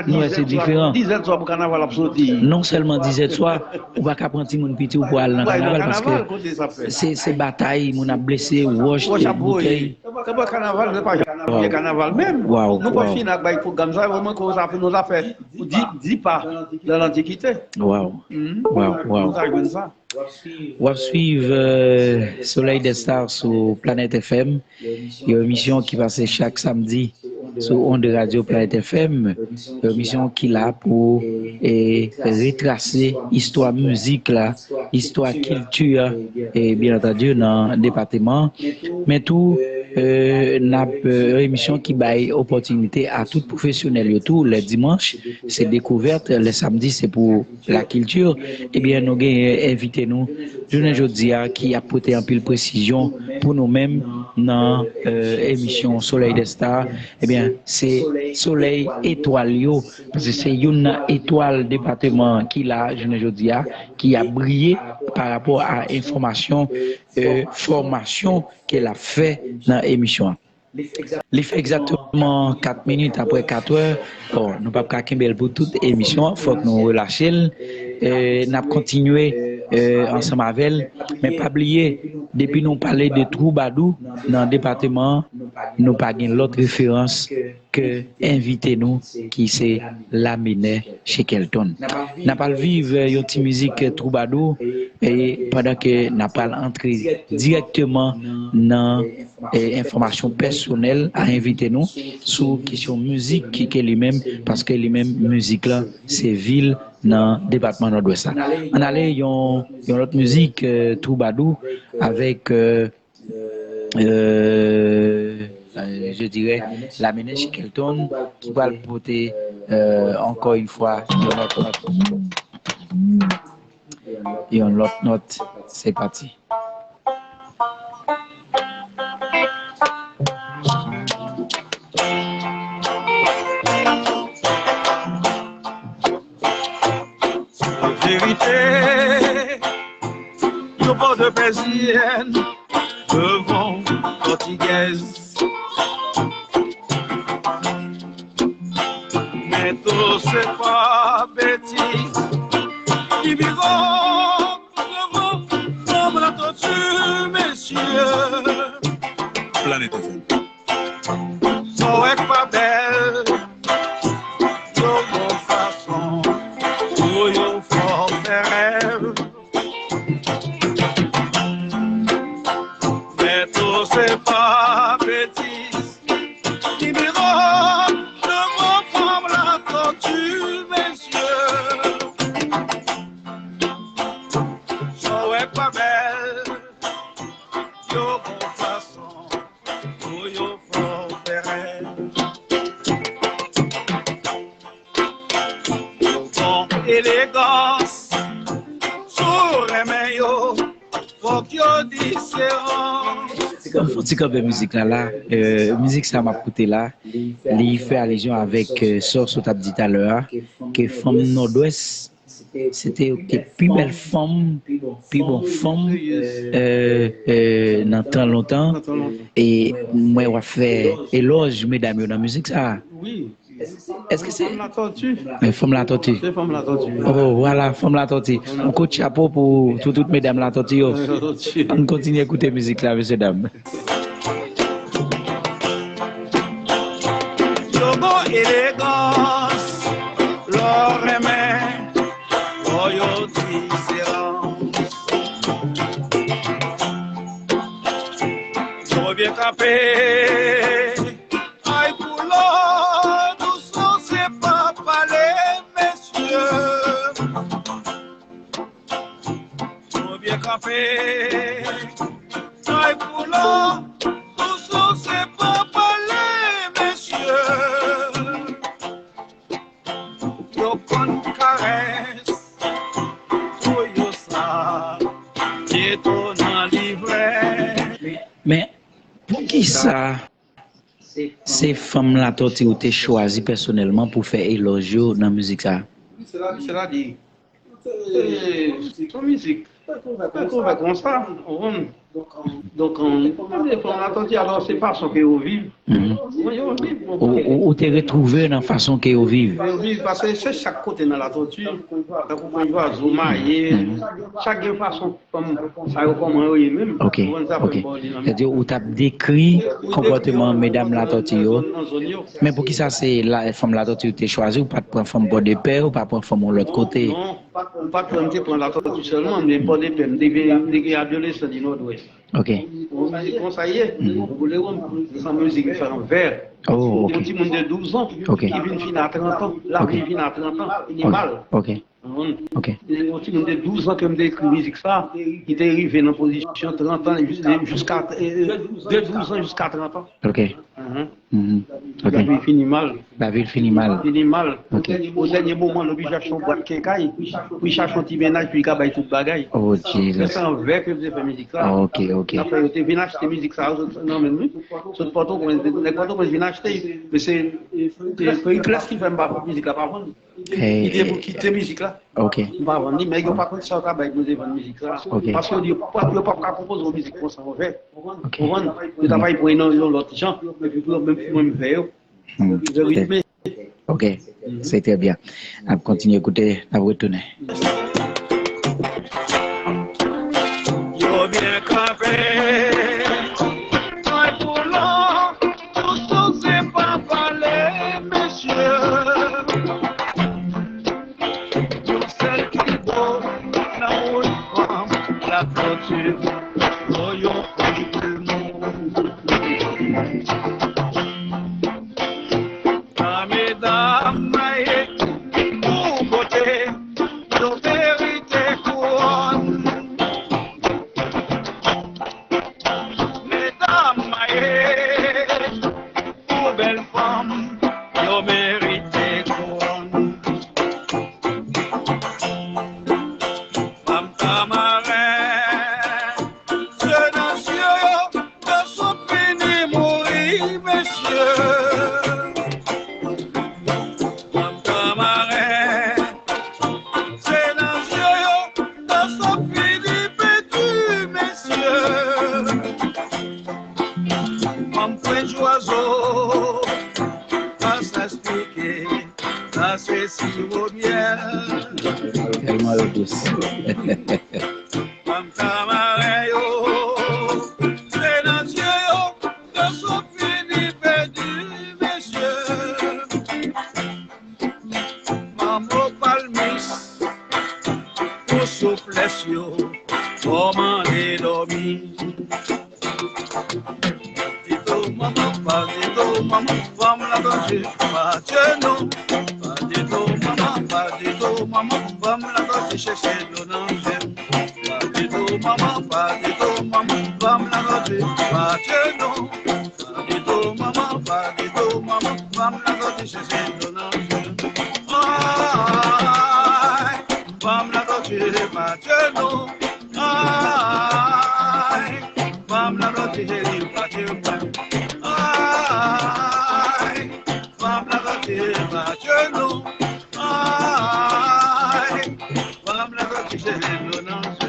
nou wè se diferan. Dizèd swa pou kanaval ap soti. Non sèlman dizèd swa, ou pa ka pran timoun piti ou pou al nan kanaval, paske se, se batay, moun ap blese, wòch, boutèy. Se pa kanaval, se pa jan kanaval menm. Nou pa fin ak bay pwogram sa yo, mwen, kon sa pou nou zafè di, di pa nan lantikite. Waw. Waw, waw. Nou ta jwenn sa. W ap swiv, euh, Soleil des Stars sou Planet F M, yon emisyon ki pase chak samdi sou ond radyo Planet F M, yon emisyon ki la pou, e, retrase istwa mizik la, istwa kilti a, e, byen antandi, nan depatman an. Men tou, e, n ap, e, yon emisyon ki bay opòtinite a tout pwofesyonèl yo tou, lè dimanch, se dekouvèt, lè samdi, se pou lakilti, ebyen, nou genyen envite nou jounen jodi a ki ap pote anpil presizyon pou nou menm nan, euh, emisyon Soleil des Stars. Ebyen, se solèy etwal yo, paske se youn nan etwal depatman ki la jounen jodi a, ki ap briye pa rapò a enfòmasyon, euh, fòmasyon ke l ap fè nan emisyon an. Li fè egzakteman kat minit apre kat è. Bon, nou p ap ka kenbe l pou tout emisyon an, fòk nou relache l. E, n ap kontinye, e, ansanm avè l. Men pa bliye, depi nou pale de twoubadou nan depatman an, nou pa gen lòt referans ke envite nou ki se Lamene Shackleton. N ap al viv, e, yon ti mizik, e, twoubadou, e pandan ke n ap al antre dirèkteman nan e, enfòmasyon pèsonèl a envite nou sou kesyon mizik ki ke li menm, paske li menm mizik la se vil nan depatman Nòdwès la. Ann ale yon, yon lòt mizik, e, twoubadou avèk, e, e, e, je dirais, Lamene Shackleton ki pral pote, e, encore une fois, yon lòt nòt. Yon lòt nòt, se pati. Verite, yon bò de pèzyèn devan pòtigèz. Men tou se pa betiz ki miwo. Planèt F M. Sa w wè k pa bèl, elegans. Si w renmen yo, fòk yo diferan. Fon ti kanpe mizik la la. Euh, mizik sa m ap koute la, li fè alizyon avèk, euh, sa w sot ap di talè a, ke fanm Nòdwès se te yo ki te pi bèl fanm, pi bon fanm, euh, euh, nan tan lontan. E mwen w ap fè elòj medam yo nan mizik sa. Wi. Èske se Fanm Latòti? Men Fanm Latòti. Se Fanm Latòti. Oh, vwala, Fanm Latòti. Yon kout chapo pou tout, tout medam Latòti yo. Latòti. Ann kontinye koute mizik la, mesye dam. Yo gon elegans, lè w renmen, fò yo diferan. Yo byen kanpe, ay koulò, dous non se pa pale, mesye. Yo byen kanpe, ay koulò, dous non se pa pale, mesye. Yo konn karès, pou yo sa, etonan li vrè. Men, poukisa se Fanm Latòti ou te chwazi pèsonèlman pou fè elòj yo nan mizik sa? Sètadi, sètadi, se, se yon mizik. Fè kouvè konsa, ou konprann? Donk, euh, Fanm Latòti, alò, se fason ke yo viv. Mhm. Wi, yo viv, bon, Ou, ou, ou te retwouve nan fason ke yo viv. Yo viv, paske se chak kote nan Latòti, tankou Pwen Jwazo, Maye, chak gen fason fanm sa yo kòman yo ye menm. Ok, Ou konprann sa, ok. Fè bò dinamik. Sètadi ou t ap dekri konpòteman medam Latòti yo. Nan zòn yo. Men poukisa se la, Fanm Latòti ou te chwazi, ou pa t pran fanm Pòdepè, ou pa pran fanm yon lòt kote? Non, non. Ou pa t wè m te pran Latòti sèlman, men Pòdepè, m te gen, m te gen adolesan di Nòdwès. Ok. Ou konn sa ye? Mhm. Ou konnen, se yon mizik ki fè an vè. Oh, ok. Yon timoun de douz an Ok. ki vin fin a trant an, l ap Ok. vin fin a trant an, li Ok. mal. Ok. Ou konprann? Ok. E yon timoun de douz an ke m te ekri mizik sa, ki te rive nan pozisyon trant an, jis, jiska, e, e, de douz an jiska trant an. Ok. Mhm. Mhm. Ok. Lavi fini mal. Lavi fini mal. Fini mal. Ok. O dènye moman, l oblije achte yon bwat kenkay, pou l chache yon ti mennaj, pou l ka bay tout bagay. Oh, Jesus. Se anvè ke m te fè mizik sa. Ok, ok. Apre, yo te vin achte mizik sa, sot nan men m, wi. Sot Pòtoprens, nèg Pòtoprens vin achte, men se, se Pericles ki fè m pa, mizik la pa vann. Li te pou kite mizik la. Ok. M pa vann li, men yo pa konn sa yo ta bay pou yo te vann mizik la. Ok. Paske yo di, yo p ap, yo p ap ka konpoze yon mizik konsa anvè. Ok. Ou konprann? Yo ta bay pou yon, yon lòt jan, epi pou yo menm, pou mwen m fè yo. Hmm. Yo ritme. Ok. Se trè byen. N ap kontinye koute, n ap retounen. Yo byen kanpe, mwen pou lò, Toujou se pa pale, mesye. Yon sèl ki bo nan moun fanm, la fòti, yon fanm de moun. Tan medam maye pou bote, yo merite kouwòn. Medam maye pou bèl fanm, yo merite kouwòn. Fanm Tamaren, se nan zye yo, yo sot fini mouri, mesye. Fanm Tamaren, se nan zye yo, yo sot fini pèdi, mesye. Fanm Pwen Jwazo, pa sa esplike, sa se siwo myèl. Tèlman yo dous. Fanm Tamaren yo, se nan zye yo, yo sot fini pèdi, mesye. Manman palmis, pou souplès yo, kòman li dòmi. Padito manman, padito manman, fanm la dòmi, pa tye non. Padito manman, padito manman, fanm la dòmi, chèche dlo nan je. Padito manman, padito manman, fanm la dòmi, pa tye non. Padito manman, padito manman, fanm la soti chèche dlo nan je. Ay, Fanm nan dòti se pa tye nou. Ay, fanm nan dòti se li pa tye mwen. Ay, fanm nan dòti se pa tye nou. Ay, fanm nan dòti se li nou nan se.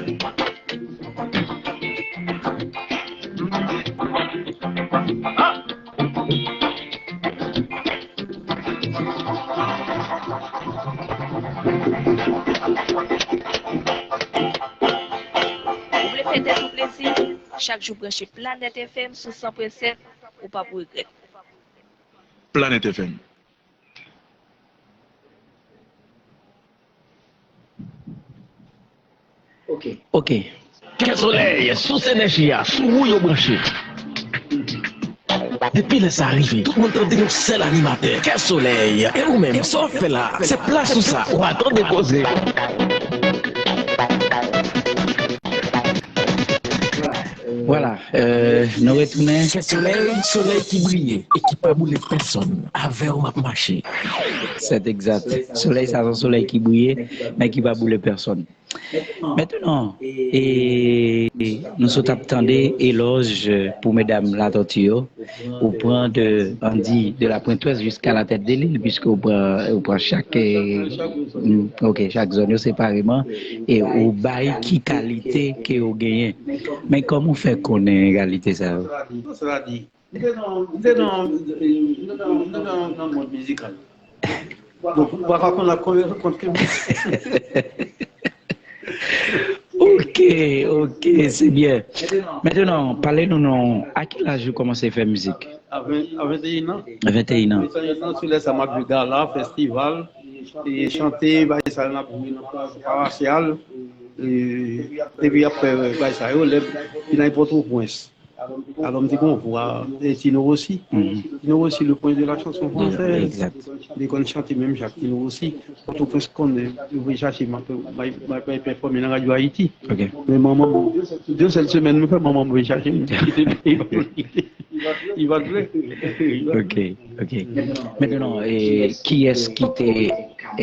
Ou vle fè tèt ou plezi? Chak jou branche Planet F M sou san pwen sèt, ou p ap regrèt. Planet F M. Ok. Kè Solèy, sous enèji a, sou ou yo branche. Depi lè sa rive, tout moun tande yon sèl animatè, Kè Solèy. E ou menm, sa w ap fè la? Se plas ou sa, w a tande koze. Vwala, euh, nou retounen. Kè Solèy, solèy ki briye e ki pa boule pèsonn. Avè w m ap mache. Sèt egzat. Solèy sa se yon solèy ki briye, men ki pa boule pèsonn. Mentnan, e, nou sot ap tande elòj pou medam Latòti yo. Ou pran de, ann di, de la Pointe Ouest jiska la tèt de lil, piske ou pran, ou pran chak, eh, mm, ok, chak zòn yo separeman, e ou bay ki kalite ke yo genyen. Men kòman w fè konnen kalite sa yo? Sa vle di, m te nan, m te nan, m te nan, m te nan, nan mond mizikal. Donk, m pa ka konn ak konbyen kont ke m. Ok, ok, se byen. Mentnan, pale nou non, a ki laj ou kòmanse fè mizik? A ven, a venteyen an. A venteyen an. Venteyen an, se lè sa m ap jwe gala, festival, e chante, bagay sa yo n ap jwe nan pa-, parosyal, e, epi y ap fè bagay sa yo, lè vin ay Pòtoprens. Alò, m te gen yon vwa, e, Tino Rossi. Tino Rossi, le prince de la chanson française. Egzat. M te konn chante menm jan ak Tino Rossi. Pòtoprens konnen, yo vin chache m, m ap, m ap, m ap pèfòme nan Radyo Ayiti. Ok. Men manman m, de sèl semèn, mwen fè manman m vin chache m. Li pa t vle. Li pa t vle. Ok, ok. Mentnan, eh, kiyès ki te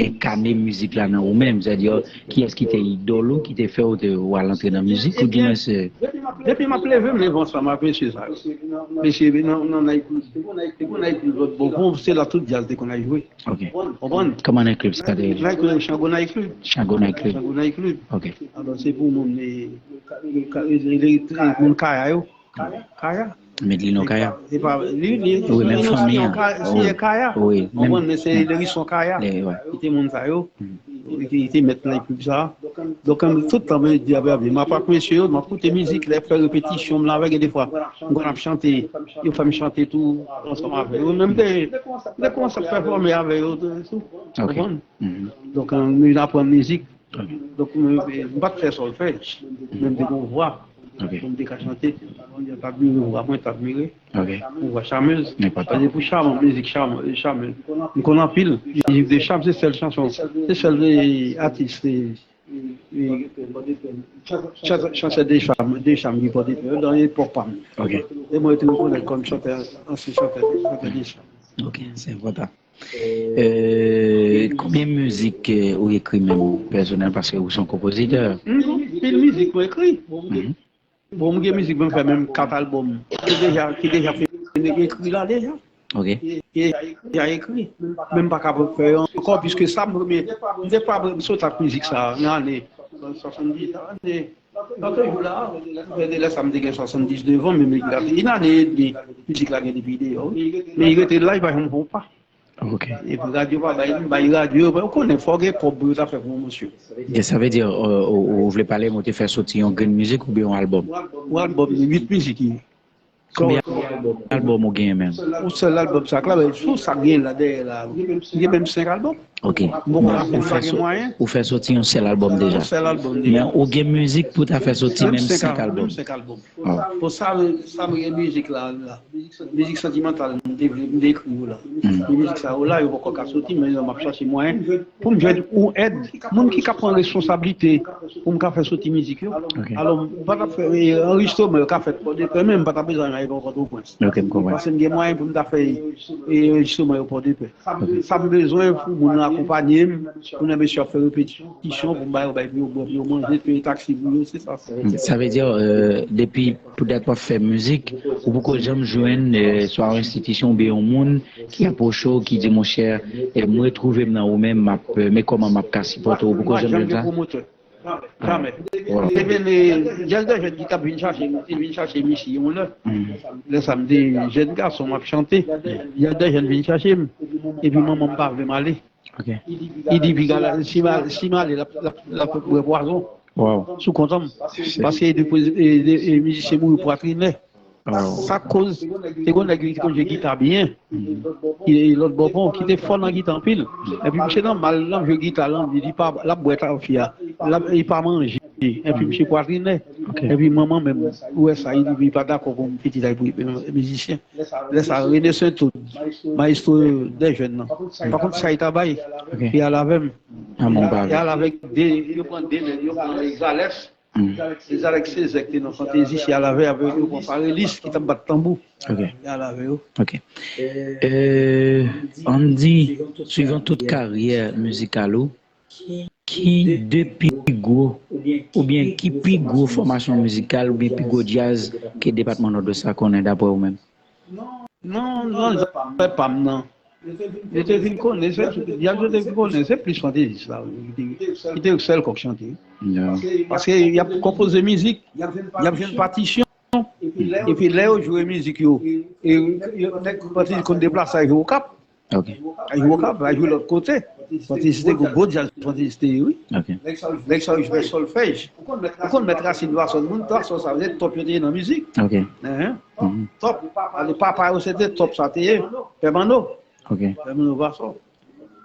enkane mizik la nan ou menm? Sètadi, kiyès ki te idòl ou, ki te fè w te, w al antre nan mizik, oudimwen se Depi m ap leve, m leve ansanm ak mesye sa yo. Mesye nan, nan night club. Te gon night club lòt bò. Bon, se la tout djaz te konn al jwe. Ok. Konprann? Kòman night club sa te rele? Night club, Chango Night Club. Chango Night Club. Chango Night Club. Ok. Alò, se pou moun, eh, ka-, ka-, eh, moun Kaya yo. Kaya. Medlino Kaya. Se pa, li, li, Wi, menm li, fanmi li, an. Ka-, si Wi. e Kaya. Wi, Konprann, menm. Men se Lerison Kaya. Eh, wi. Ki te moun sa yo. Li te, li te mèt nan klip sa. Donk, tout tan, mwen di, "Abe, abe, m ap ak mesye yo, m ap koute mizik, lè fè repetisyon, m la avè, gen defwa, m konn ap chante, yo fè m chante tou, ansanm avè yo." Menm te, te konn ap pèfòme avè yo, tou, tou. Ok. Konprann? Mhm. Donk, m vin aprann mizik. Ok. Donk, m, m pa t fè sòlfèj, men m te gen yon vwa. Ok. M te ka chante, m t admire vwa mwen, m t admire. Ok. Yon vwa chamez. Enpòtan. Pase pou Cham, mizik Cham, Cham. M konn anpil. Mizik de Cham, se sèl chanson, se sèl, eh, atis, eh, eh, chan-, chantè de Cham, de Cham ki pote pè nan epòk pa m. Ok. E mwen tou m konnen kòm chantè, ansyen chantè, chantè de Cham. Ok, se enpòtan. Euh, konbyen mizik, euh, ou ekri menm pèsonèl, paske ou se yon konpozitè? Anpil mizik mwen ekri. Mhm. Bon, m gen mizik mwen fè menm kat albòm ki deja, ki deja fin ekri la deja. Ok. Ki, ki deja ekri. Men m pa kapab fè yo ankò, piske sa m premye, m te pa sot ak mizik sa nan ane swasanndis, ane, nan toujou la, de lè sa m te gen swasanndiznèf an, men mizik la, yon ane edmi, mizik la gen depi deyò, wi. Men li rete la, li pa janm fè yon pa. Ok. Epi radyo pa bay, bay radyo, ou konnen, fò gen kòb pou yo ta fè pwomosyon. Sa vle di, ou, ou, ou vle pale, ou te fè soti yon grenn mizik oubyen yon albòm? Yon albòm, uit mizik. Konbyen albòm ou genyen menm? Yon sèl albòm sa k la, men sou sa k gen la dèyè la, gen menm senk albòm. Ok. Bon, Ou fè, pa gen mwayen. Ou fè soti yon sèl albòm deja. Yon sèl albòm deja. Men ou gen mizik pou ta fè soti menm senk albòm. Menm senk albòm. Wow. Pou sa, sa m gen mizik la, la. Mizik santimantal, m te vle, m te ekri yo la. Men mizik sa yo la, yo poko ka soti, men m ap chache mwayen pou m jwenn yon èd, moun ki ka pran responsablite pou m ka fè soti mizik yo. Ok. Alò, m pa t ap fè, eh, anrejistreman yo ka fèt Pòdepè, men m pa t ap bezwen yo Pòtoprens. Ok, m konprann. Paske m gen mwayen pou m ta fè e, enrejistriman yo Pòdepè. Sa m bezwen pou moun nan akonpanye m, pou nan mesye ap fè repetisyon, pou m ba yo, bay pou yo bwè, pou yo manje, peye taksi pou yo, se sa. Sa vle di, euh, depi poutèt w ap fè mizik, ou poko janm jwenn, euh, swa yon enstitisyon oubyen yon moun ki apwoche w, ki di, monchè, eh, m retwouve m nan ou menm, m ap, eh, men kòman m ap ka sipòte w, ou poko janm jwenn sa? Jamè. Wow. Te vin, eh, jazz de jèn ki t ap vin chache m, te vin chache misye yon lè. Lè sa m te jèn gason, m ap chante. Jazz de jèn vin chache m. Epi manman m pa vle m ale. Ok. Li di, "Piga, si m a-, si m ale, l ap, l ap, l ap bwè pwazon." Wow. Sou kont an m. Paske de, de, de mizisyen mouri pwatrinè. Sa koz, te gon nèg ki konn jwe gita byen, ki lòt bò pon, ki te fò nan gita anpil. Epi misye nan mal, l ap jwe gita, l anvi, li pa, l ap bwè tafya, l ap, li pa manje. Epi misye pwatrinè. Epi manman menm, ou wè sa, li, li pa dakò pou pitit la pou mizisyen. Lè sa, René Saint-Aude, mayestwo dè jèn nan. Pa kont sa li ta bay, li al avè m. Li al avèk de, yo pran de nèg, yo pran Exalès. Se Zalèk Sezè ki te nan Fantezi, se Alavè avè yo, pran Parelis ki t ap bat tanbou. Ok. Se Alavè yo. Ok. Euh, Andy, swivan tout karyè mizikal ou, ki de pi gwo, oubyen ki pi gwo fòmasyon mizikal, oubyen pi gwo djaz ke depatman Nòdwès la konnen, daprè ou menm? Non, non, zafè pa m nan. Yo te vin konnen, se, djaz yo te vin konnen, se plis fantezis la, wi, ki te, ki te sèl kòk chante. Paske y ap konpoze mizik, y ap jwenn patisyon, epi lè yo jwe mizik yo, e, yo, nèg fantezis konn deplase al jwe Okap. Ok. Al jwe Okap, al jwe lòt kote. Fantezis te gwo, gwo djaz fantezis te ye, wi. Ok. Nèg sa yo jwe sòlfèj. Ou konn mèt Rasin Dwason, moun Dwason sa, se tòp yo te ye nan mizik. Ok. Tòp. Ale papa yo, se te tòp sa te ye. Pè Manno. Ok. Pè Manno Dwason.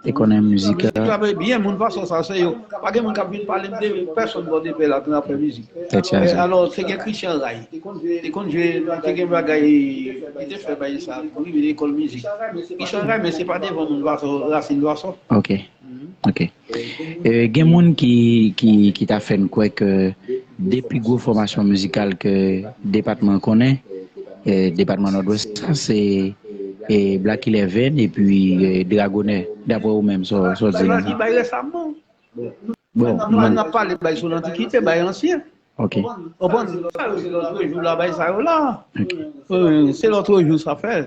Te konnen mizik la. Mizik la byen, moun Dwason sa, se yo. Pa gen moun k ap vin pale m de pèsonn bò de pè la, nan afè mizik. Tèt chaje. Alò, te gen Christian Ray. Te konn jwe, te gen bagay, li te fè bagay sa, pou rive lekòl mizik. Christian Ray, men se pa devan moun Dwason, Rasin Dwason. Ok. Ok. E, gen moun ki, ki, ki ta fè n kwè ke de pi gwo fòmasyon mizikal ke depatman an konnen, e, depatman Nòdwès la, se, e, Black Eleven epi, e, Dragonè, daprè ou menm, sa w, sa w di la. Sa ki bay resaman. Bon, n ap pale bay sou lantikite, bay ansyen. Ok. Ou konprann? Sa yo se lòt jou la, bay sa yo la. Ok. Euh, se lòt jou sa fè.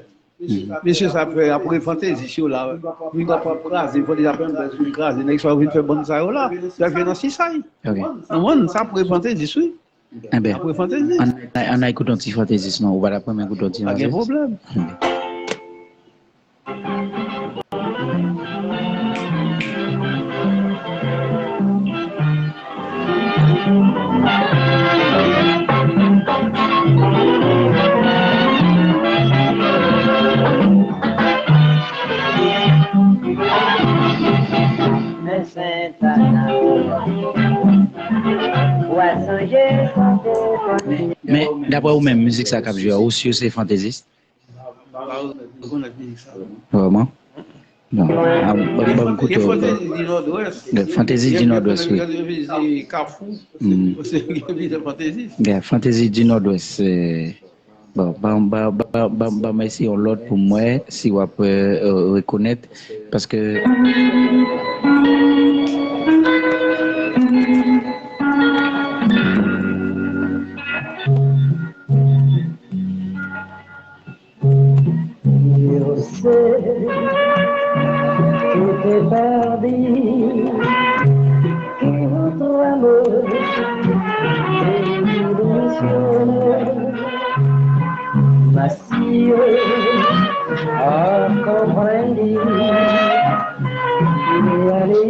Mesye sa fè apre fantezis yo la, vin ap, ap kraze, fò deja fè yon bèz vin kraze, nèg sa yo vin fè bann sa yo la, y ap jwe nan sisay. Ok. Ou konprann? Sa apre fantezis, wi. Enben, apre fantezis. Ann, ann al koute yon ti fantezis non, ou pa t ap renmen koute yon ti fantezis? Pa gen pwoblèm. Enben. Men, daprè ou menm, mizik sa k ap jwe a, ou si se fantezis? Vrèman? Bon. Ban m, ban m koute w. Gen Fantezi di Nòdwès, wi. Gen Fantezi di Nòdwès, eh, bon, ban, ban, ban, ban, ban m eseye yon lòt pou m wè si w ap, eh, rekonèt, paske Yo se tout pèdi, ki ou tremble, demisyone. Mas si yo a konprendi, ki ale,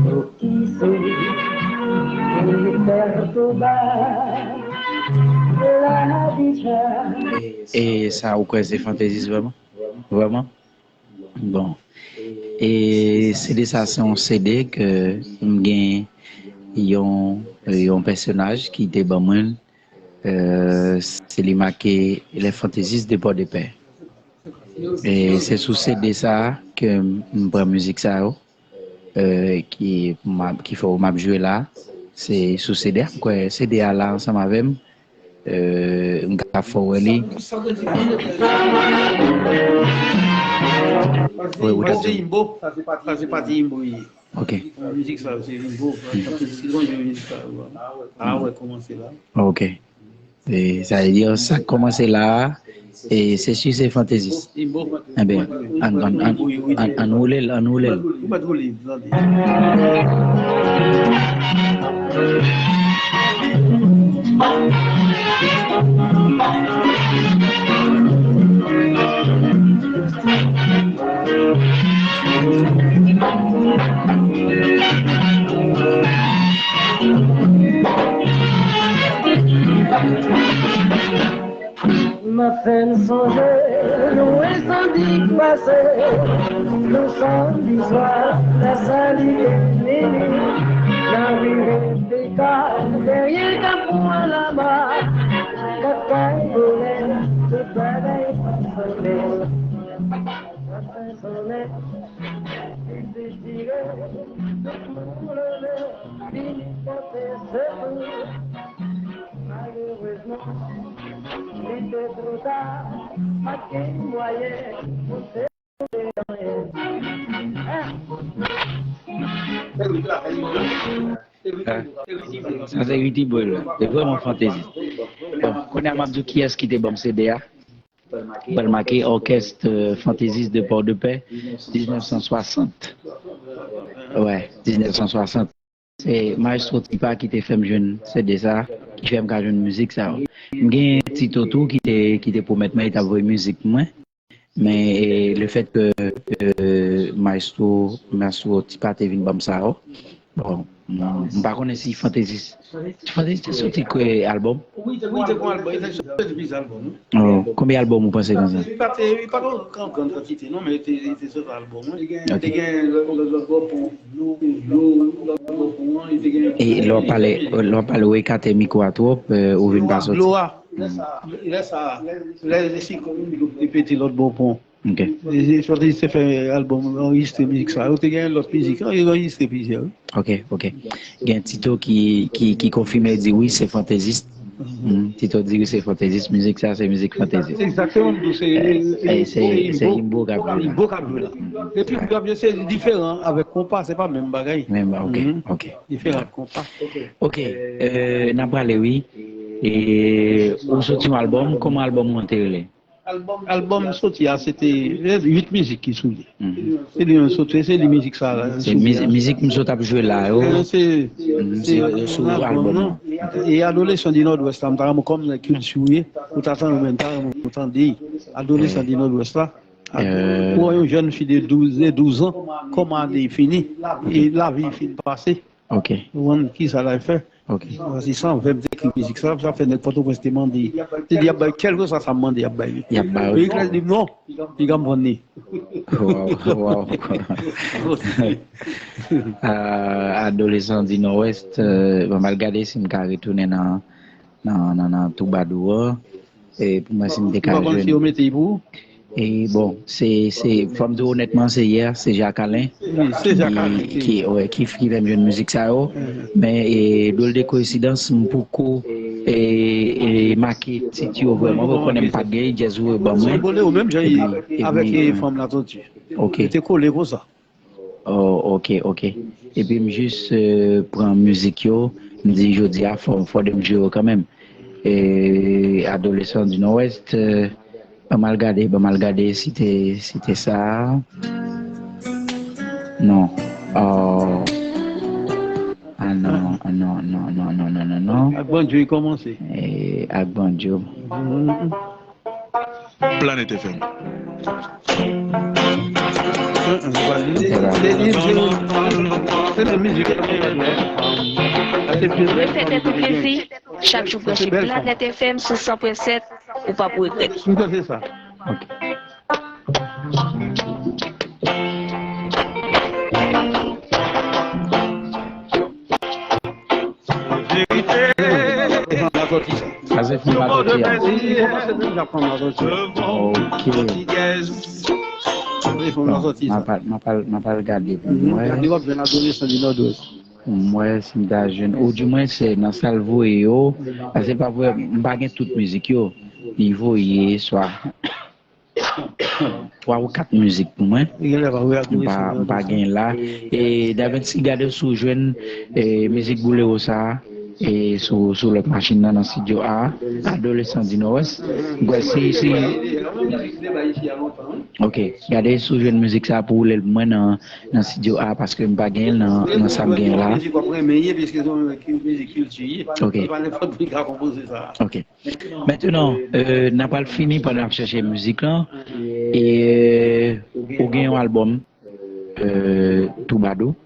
ou ki se, ki perturba. E sa, ou kwè se fantezis vrèman? Vrèman? Bon. E CD sa, se yon CD ke m gen yon, yon pèsonaj ki te ban mwen l. Euh, se li make Les Fantaisistes de Port-de-Paix. E se sou CD sa ke m pran mizik sa yo. Euh, ki, m ap, ki fè m ap jwe la, se sou CD a. M kwè CD a la ansanm avè m. Euh, m ka fè w wè li. Wi, ou t ap di. Sa se pati Imbo, wi. Ok. Mizik sa se Imbo. Mizik sa, a wè, kòmanse la. Ok. E, sa vle di, sa k kòmanse la a, e, se si se Fantaisiste. Enben, ann, ann, ann, ann, ann woule l, ann woule l. M ap fè n sonje lwen sandi k pase, lwen sandi swa, la sali mini, lari Rebeka, dèyè Kapon Alama, lakay Bolè, tout bagay pa sanble. M ap fè n sonje, li detire, tout moun leve, vini pote sekou. Malerezman, li te twò ta, pa t gen mwayen pou te fè anyen. Sa se Ritty Boy la. Se vrèman Fantaisiste. Bon, kounye a m ap di w kiyès ki te ban m C D a. Pral make Orchestre, euh, Fantaisiste de Port-de-Paix, diznèf san swasant. Wè, diznèf san swasant. Se Maestro Tipa ki te fè m jwenn C D sa, ki fè m ka jwenn mizik sa yo. M gen Tito tou ki te, ki te pwomèt mwen li t ap voye mizik pou mwen. Men, e, le fèt ke, e, Maestro, Maestro Tipa te vin ban m sa yo, bon, m, m pa konnen si Fantaisiste, Fantaisiste te soti kwe albòm? Wi, te gon albòm, li te soti plizyè albòm, wi. Oh, konbyen albòm ou panse konsa? Li pa te, li pa te an gran kantite, non, men li te, li te soti albòm, wi. Ok. Te gen lòt, lòt, lòt bò pon, lòt bò pon an, li te gen. E lè w pale, lè w pale, w ekate mikwo a twòp, e, ou vin pa soti. Lè sa, lè sa, lè, lè si kòm yon gwoup te pete lòt bò pon. Ok. E, e, Fantaisiste te fè albòm, anrejistre mizik sa. Yo te gen lòt mizik, yo anrejistre plizyè, wi. Ok, ok. Gen Tito ki, ki, ki konfime, di wi, se Fantaisiste. Mm, Tito di wi, se Fantaisiste. Mizik sa, se mizik Fantaisiste. Egzakteman, m di w, se, e, e, se, se Imbo k ap jwe la. Imbo k ap jwe la. Epi, m ap jwe, se diferan avèk konpa, se pa menm bagay. Menm bagay, ok, ok. Diferan ak konpa. Ok, e, n ap prale, wi. E, ou soti yon albòm, kòman albòm ou an te rele? Albòm soti a, se te uit mizik ki sou li. Mhm. Se li menm soti, se li mizik sa la. Se mizik m sot ap jwe la yo. Se, se, se yo sou albòm nan. E Adolesan di Nòdwès la, m ta renmen kòm nan kilti w ye, ou ta tande, ou menm ta renmen ou tande Adolesan di Nòdwès la. Pou yon jèn fi de douz, de douz an, kòman ane fini, e lavi fin pase. Ok. Ou konprann ki sa l al fè? Ok. Si san vè m te ekri mizik sa, sa fè nèg Pòtoprens te mande. Te di y ap bay, kèlkeswa sa m mande, y ap bay li. Y ap bay. Periclès di m non, piga m vann li. Waw, waw. Ah, Adolesan di Nòdwès, euh, bon, m al gade si m ka retounen nan, nan, nan, nan toubadou an. E pou mwen, si m te ka jwenn. Ou pa konn si yo mete l pou ou? E bon, se, se, fò m di w onètman, se yè, se Jacques Alain ki, ki, wè, ki, ki fè m jwenn mizik sa yo. Men, e, drôle de coïncidence, m poko, e, e, make tit yo vrèman. Ou konnen m pa t gen djèz ou ban mwen. Ou menm jan avèk, e, fanm la, Tonti. Ok. Yo te kole konsa. Oh, ok, ok. Epi m jis, euh, pran mizik yo, m di jodi a fò, fò de m jwe yo kanmenm. E Adolesan di Nòdwès, euh, ban m al gade, ban m al gade si te, si te sa. Non. Oh. Ah non, ah non, non, non, non, non, non, non. Ak Banjo li kòmanse. E, ak Banjo. Planet F M. Repete tout plezi, chak jou branche Planet F M sou san pwen sèt, ou p ap regrèt. Ok. Sa se fanm Latoti a. Ok. Bon, m ap al, m ap al, m ap al gade pou m wè. M wè si m ta jwenn, oudimwens nan sa l voye yo, paske pa vre, m pa gen tout mizik yo. Li voye swa twa ou kat mizik pou mwen. M pa, m pa gen la. E Davens, gade si w jwenn e, mizik Boulero sa a e, sou, sou lòt machin nan, nan estidyo A, Adolesan di Nòwès. M kwè si, si, ok, gade si w jwenn mizik sa a pou woule l pou mwen nan, nan estidyo A, paske m pa gen l nan, nan sa m gen la. Ok. Ok. Mentenan, euh, n a pral fini pandan n ap chèche mizik lan. E ou gen yon albòm, euh, Toubadou.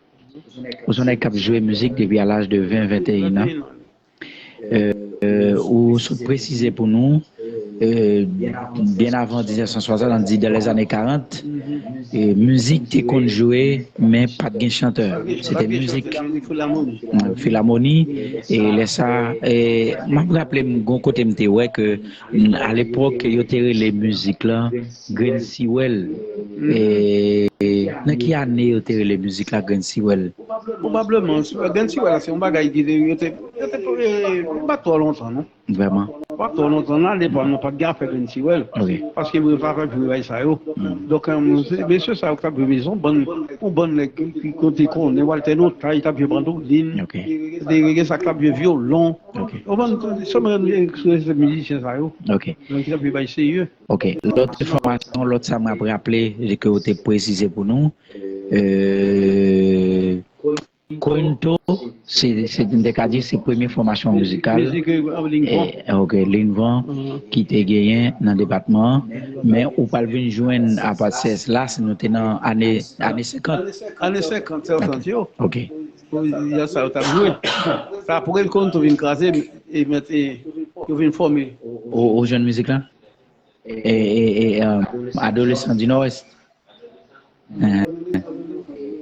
Ou se yon nèg k ap jwe mizik depi a laj de ven, venteyen an. Euh, ou sot presize pou nou, euh, byen avan mil nèf san swasant, ann di dans les années quarante, e mizik te konn jwe, men pa t gen chantè. Se te mizik filamoni. E lè sa, e, m ap raple m gon kote m te wè ke, n, alepòk, yo te rele mizik lan grenn siwèl. E nan ki ane yo te rele mizik la grenn siwèl? Pwobableman, grenn siwèl la se yon bagay ki te, yo te, yo te, e, pa twò lontan, non. Vrèman. Pa twò lontan, nan lepòk nou pa t gen afè grenn siwèl. Ok. Paske mwen pa fè vre bagay sa yo. Donk, e, se mesye sa yo k t ap jwe mizon, bann, yon bann nèg ki, ki kote konnen, Walter Notay t ap jwe mandolin, ok, te gen sa k t ap jwe vyolon. Ok. Ou konprann, sèlman se mizisyen sa yo. Ok. Donk, ki t ap jwe bagay serye. Ok. Lòt enfòmasyon, lòt sa m ap raple, ke ou te presize pou nou. Euh, Korinto, se, se, m te ka di, se premye fòmasyon mizikal. Mizik, euh, Linvan. E, ok, Linvan, ki te genyen nan depatman an. Men ou pral vin jwenn apa C S la, si nou te nan ane, ane senkant. Ane senkant, sèkant yo. Ok. Pou y a sa yo t ap jwe. Sa apre Korinto vin kraze, e mèt, e, yo vin fòme. Ou, ou jwenn mizik la? E, e, e, euh, Adolesan di Nòwès.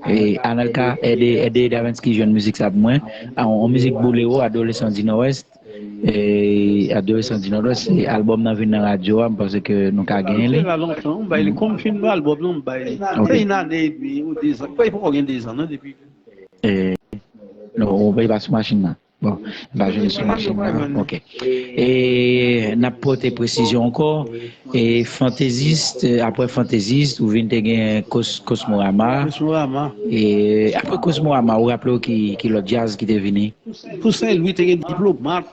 E Anelka, ede, ede Davens ki jwenn mizik sa pou mwen. A, yon mizik Boulero, Adolesan di Nòwès. E Adolesan di Nòwès, se albòm nan vin nan radyo a, m panse ke nou ka genyen li. Se la lontan, m bay li, kòm m fin albòm nan, m bay li. Ok. Se yon ane edmi ou dezan. Poko gen dezan, non, depi. E, non, ou pa sou machin nan. Bon, m pa jwenn sou machin nan. Ok. E n ap pote presizyon ankò. E Fantaisiste, apre Fantaisiste, ou vin te gen Kos-, Kosmorama. Kosmorama. E apre Kosmorama, ou raple w ki, ki lòt djaz ki te vini? Pou Sen Lwi, te gen Diplomat.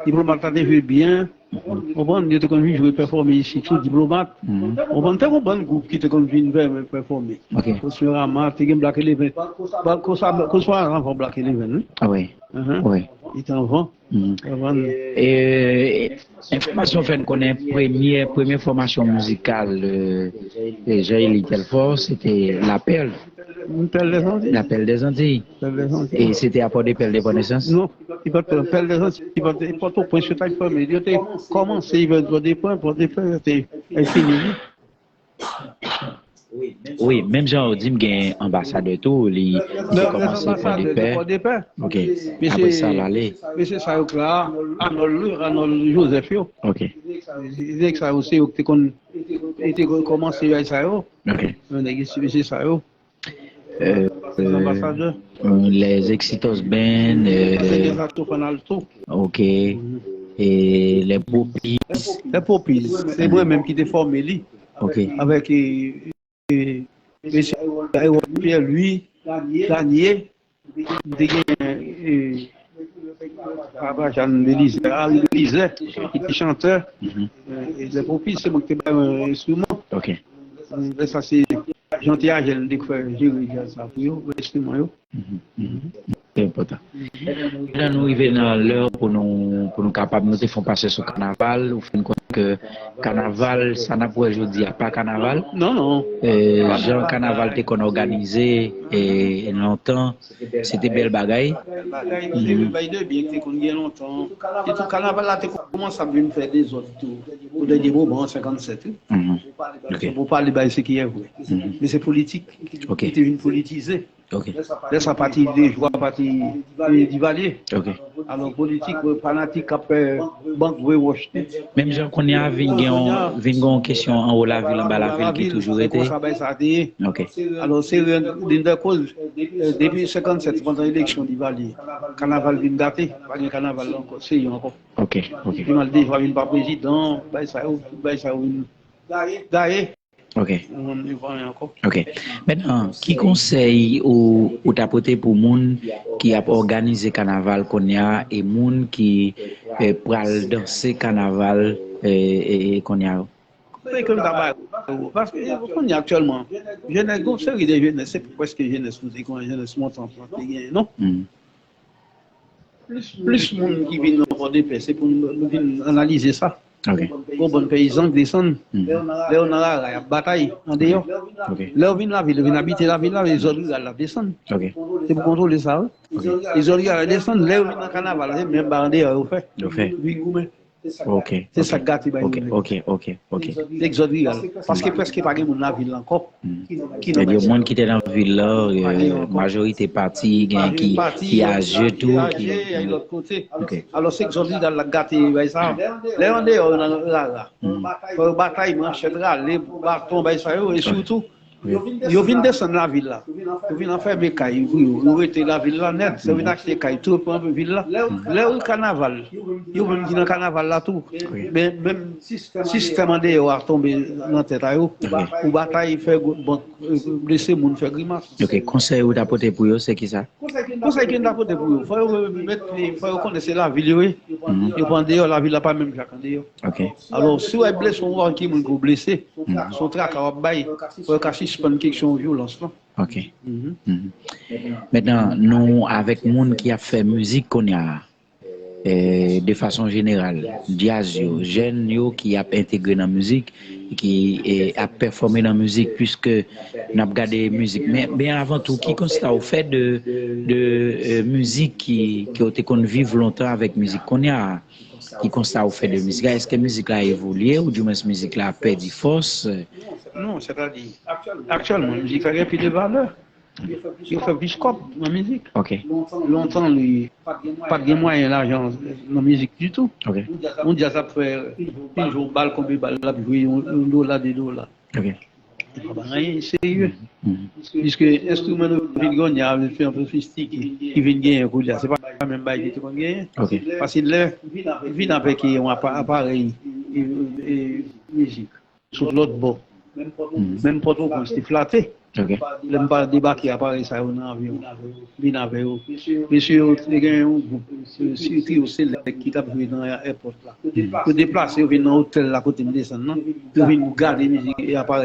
Diplomat la te jwe byen. Ou konprann, yo te konn vin jwe pèfòme isi tou, Diplomat. Ou konprann, te gon bann gwoup ki te konn vin pèfòme. Ok. Kosmorama, te gen Black Eleven. Ba, Kosa-, Kosmorama avan Black Eleven, wi. Ah wi. Wi. Li te anvan. Ou konprann? E, enfòmasyon fè n konnen premyè, premye fòmasyon mizikal, euh, Jean Élie Telfort, se te La Perle. Pèl dèzantiy. La Perle des Antilles. Pèl dèzantiy. E se te a Pòdepè l te pran nesans? Non, li pa t pran Pèl dèzantiy, li pa t, Pòtoprens yo t ap fòme. Yo te kòmanse, yo te pran Pòdepè, yo te, e fini, wi. Wi, menm jan ou di m gen anbasadè tou, li, li te kòmanse Pòdepè. Ok. Apre sa, l ale. Mesye sa yo k la, Arnold, Arnold Joseph yo. Ok. Nèg sa yo, se yo ki te konn, te konn kòmanse bagay sa yo. Ok. Nèg isi, mesye sa yo. Euh, euh, les Exito's Band, euh, ok. Et les Poppies. Les Poppies, se mwen menm ki te fòme li. Ok. Avèk, euh, euh, mesye Harold Pierre Louis, Lanier, te gen, euh, Papa Jean Belizaire, Harry Belizaire, ki te chantè. Euh, Les Poppies, se mwen ki te bay, euh, enstriman. Ok. Lè sa se Jean T. Agel te fè jere djaz sa pou yo, enstriman yo. Se enpòtan. Lè nou rive nan lè pou nou, pou nou kapab, nou te fè yon pase sou kanaval, ou fin konnen ke kanaval, sa n ap wè jodi a, pa kanaval. Non, non. E, jan kanaval te konn òganize, e, lontan, se te bèl bagay. Bèl bagay, se bèl bagay de byen ki te konn gen lontan. E tou, kanaval la te kòmanse ap vin fè dezòd tou, pou dènye moman, an senkannsèt, wi. Ok. Pou pale bay se ki e vre. Men se politik ki te vin politize. Ok. Lè sa pati de jou a pati, e, Divalye. Ok. Alò politik, e, fanatik k ap fè bank voye wòch tou. Menm jan kounye a vin gen yon, vin gen yon kesyon anwo lavil, anba lavil ki toujou rete. Se konsa bagay sa te ye. Ok. Alò se youn nan koz, e, depi senkannsèt pandan eleksyon Divalye, kanaval vin gate, pa gen kanaval ankò, serye ankò. Ok, ok. Pi mal deja vin pa prezidan, bagay sa yo, tout bagay sa yo vin gaye. Ok. Ou konprann, li pa anyen ankò. Ok. Mentnan, ki konsèy ou, ou ta pote pou moun ki ap òganize kanaval kounye a e moun ki, e, pral danse kanaval, e, e, e, kounye a yo? Konsèy ke m ta ba yo, paske, e, kounye a aktyèlman, jenès, gon seri de jenès, se pa prèske jenès nou te gen, jenès montan te genyen, non? Hmm. Plis moun ki vin nan Pòdepè, se pou nou, nou vin analize sa. Ok. Gon bann peyizan k desann. Mhm. Lè yo nan rara, y ap batay andeyò. Ok. Lè yo vin lavil, yo vin abite lavil la, dezòd riral la ap desann. Ok. Se pou kontwole sa, wi. Ok. Dezòd riral la desann, lè yo vin nan kanaval la, se menm bagay andeyò yo fè. Yo fè. Vin goumen. Ok, se sa k gate bay nou. Ok, ok, ok. Egzòd riral. Paske prèske pa gen moun lavil la ankò. Hmm. Ki nan, sètadi, moun ki te nan vil la, e, majorite pati, gen ki, ki aje tou, ki aje, ki lòt kote. Ok. Alò se egzòd riral la k gate bay sa. Lè yo andeyò yo nan rara, fò yo batay, manchèt rale, baton, bay sa yo, e sitou, yo vin desann lavil la. Yo vin anfème kay pou yo. Yo rete lavil la nèt. Yo vin achte kay tou, pran vil la. Lè yo kanaval, yo menm ki nan kanaval la tou. Wi. Men, menm sistèm andeyò a tonbe nan tèt a yo. Ok. Pou batay, fè gwo, bon, blese moun, fè grimas. Ok, konsèy ou ta pote pou yo, se ki sa? Konsèy ke m ta pote pou yo, fò yo met, fò yo konnen se lavil yo ye. Mhm. Yo pa andeyò, lavil la pa menm jan ak andeyò. Ok. Alò, si w ap blese yon moun ki blese, mhm, se yon traka w ap bay, fò yo ka sispann kesyon vyolans lan. Ok. Mhm. Mhm. Mentnan, nou avèk moun ki ap fè mizik kounye a, e, de fason jeneral, djaz yo, jèn yo ki ap entegre nan mizik, ki, e, ap pèfòme nan mizik, piske n ap gade mizik. Men, men avan tou, ki konsta ou fè de, de, e, mizik ki, ke w te konn viv lontan avèk mizik kounye a? Ki konsta ou fè de mizik la? Èske mizik la evolye, oudimwens mizik la pèdi fòs? Non, sètadi, aktyèlman, mizik la gen pil de valè. Yo fè plis kòb nan mizik. Ok. Lontan, li pa t gen mwayen lajan nan mizik ditou. Ok. Yon djaz ap fè, pil jou bal, konbe bal l ap jwe, yon, yon dola, de dola. Ok. Se pa anyen serye. Mhm. Piske enstriman nou vin kounye a vin pi sofistike, ki vin genyen kounye a, se pa menm bagay ki te konn genyen. Ok. Paske lè vin avèk yon apa-, aparèy, e, e, mizik sot lòt bò. Mhm. Menm Pòtoprens te flate. Ok. Lè m pa debake aparèy sa yo nan avyon, vin avè yo. Mesye yo te gen yon gwoup, se, se trio Select ki t ap jwe nan èpòt la. Mhm. Yo deplase, yo vin nan otèl la kote m desann nan. Yo vin gade mizik e aparèy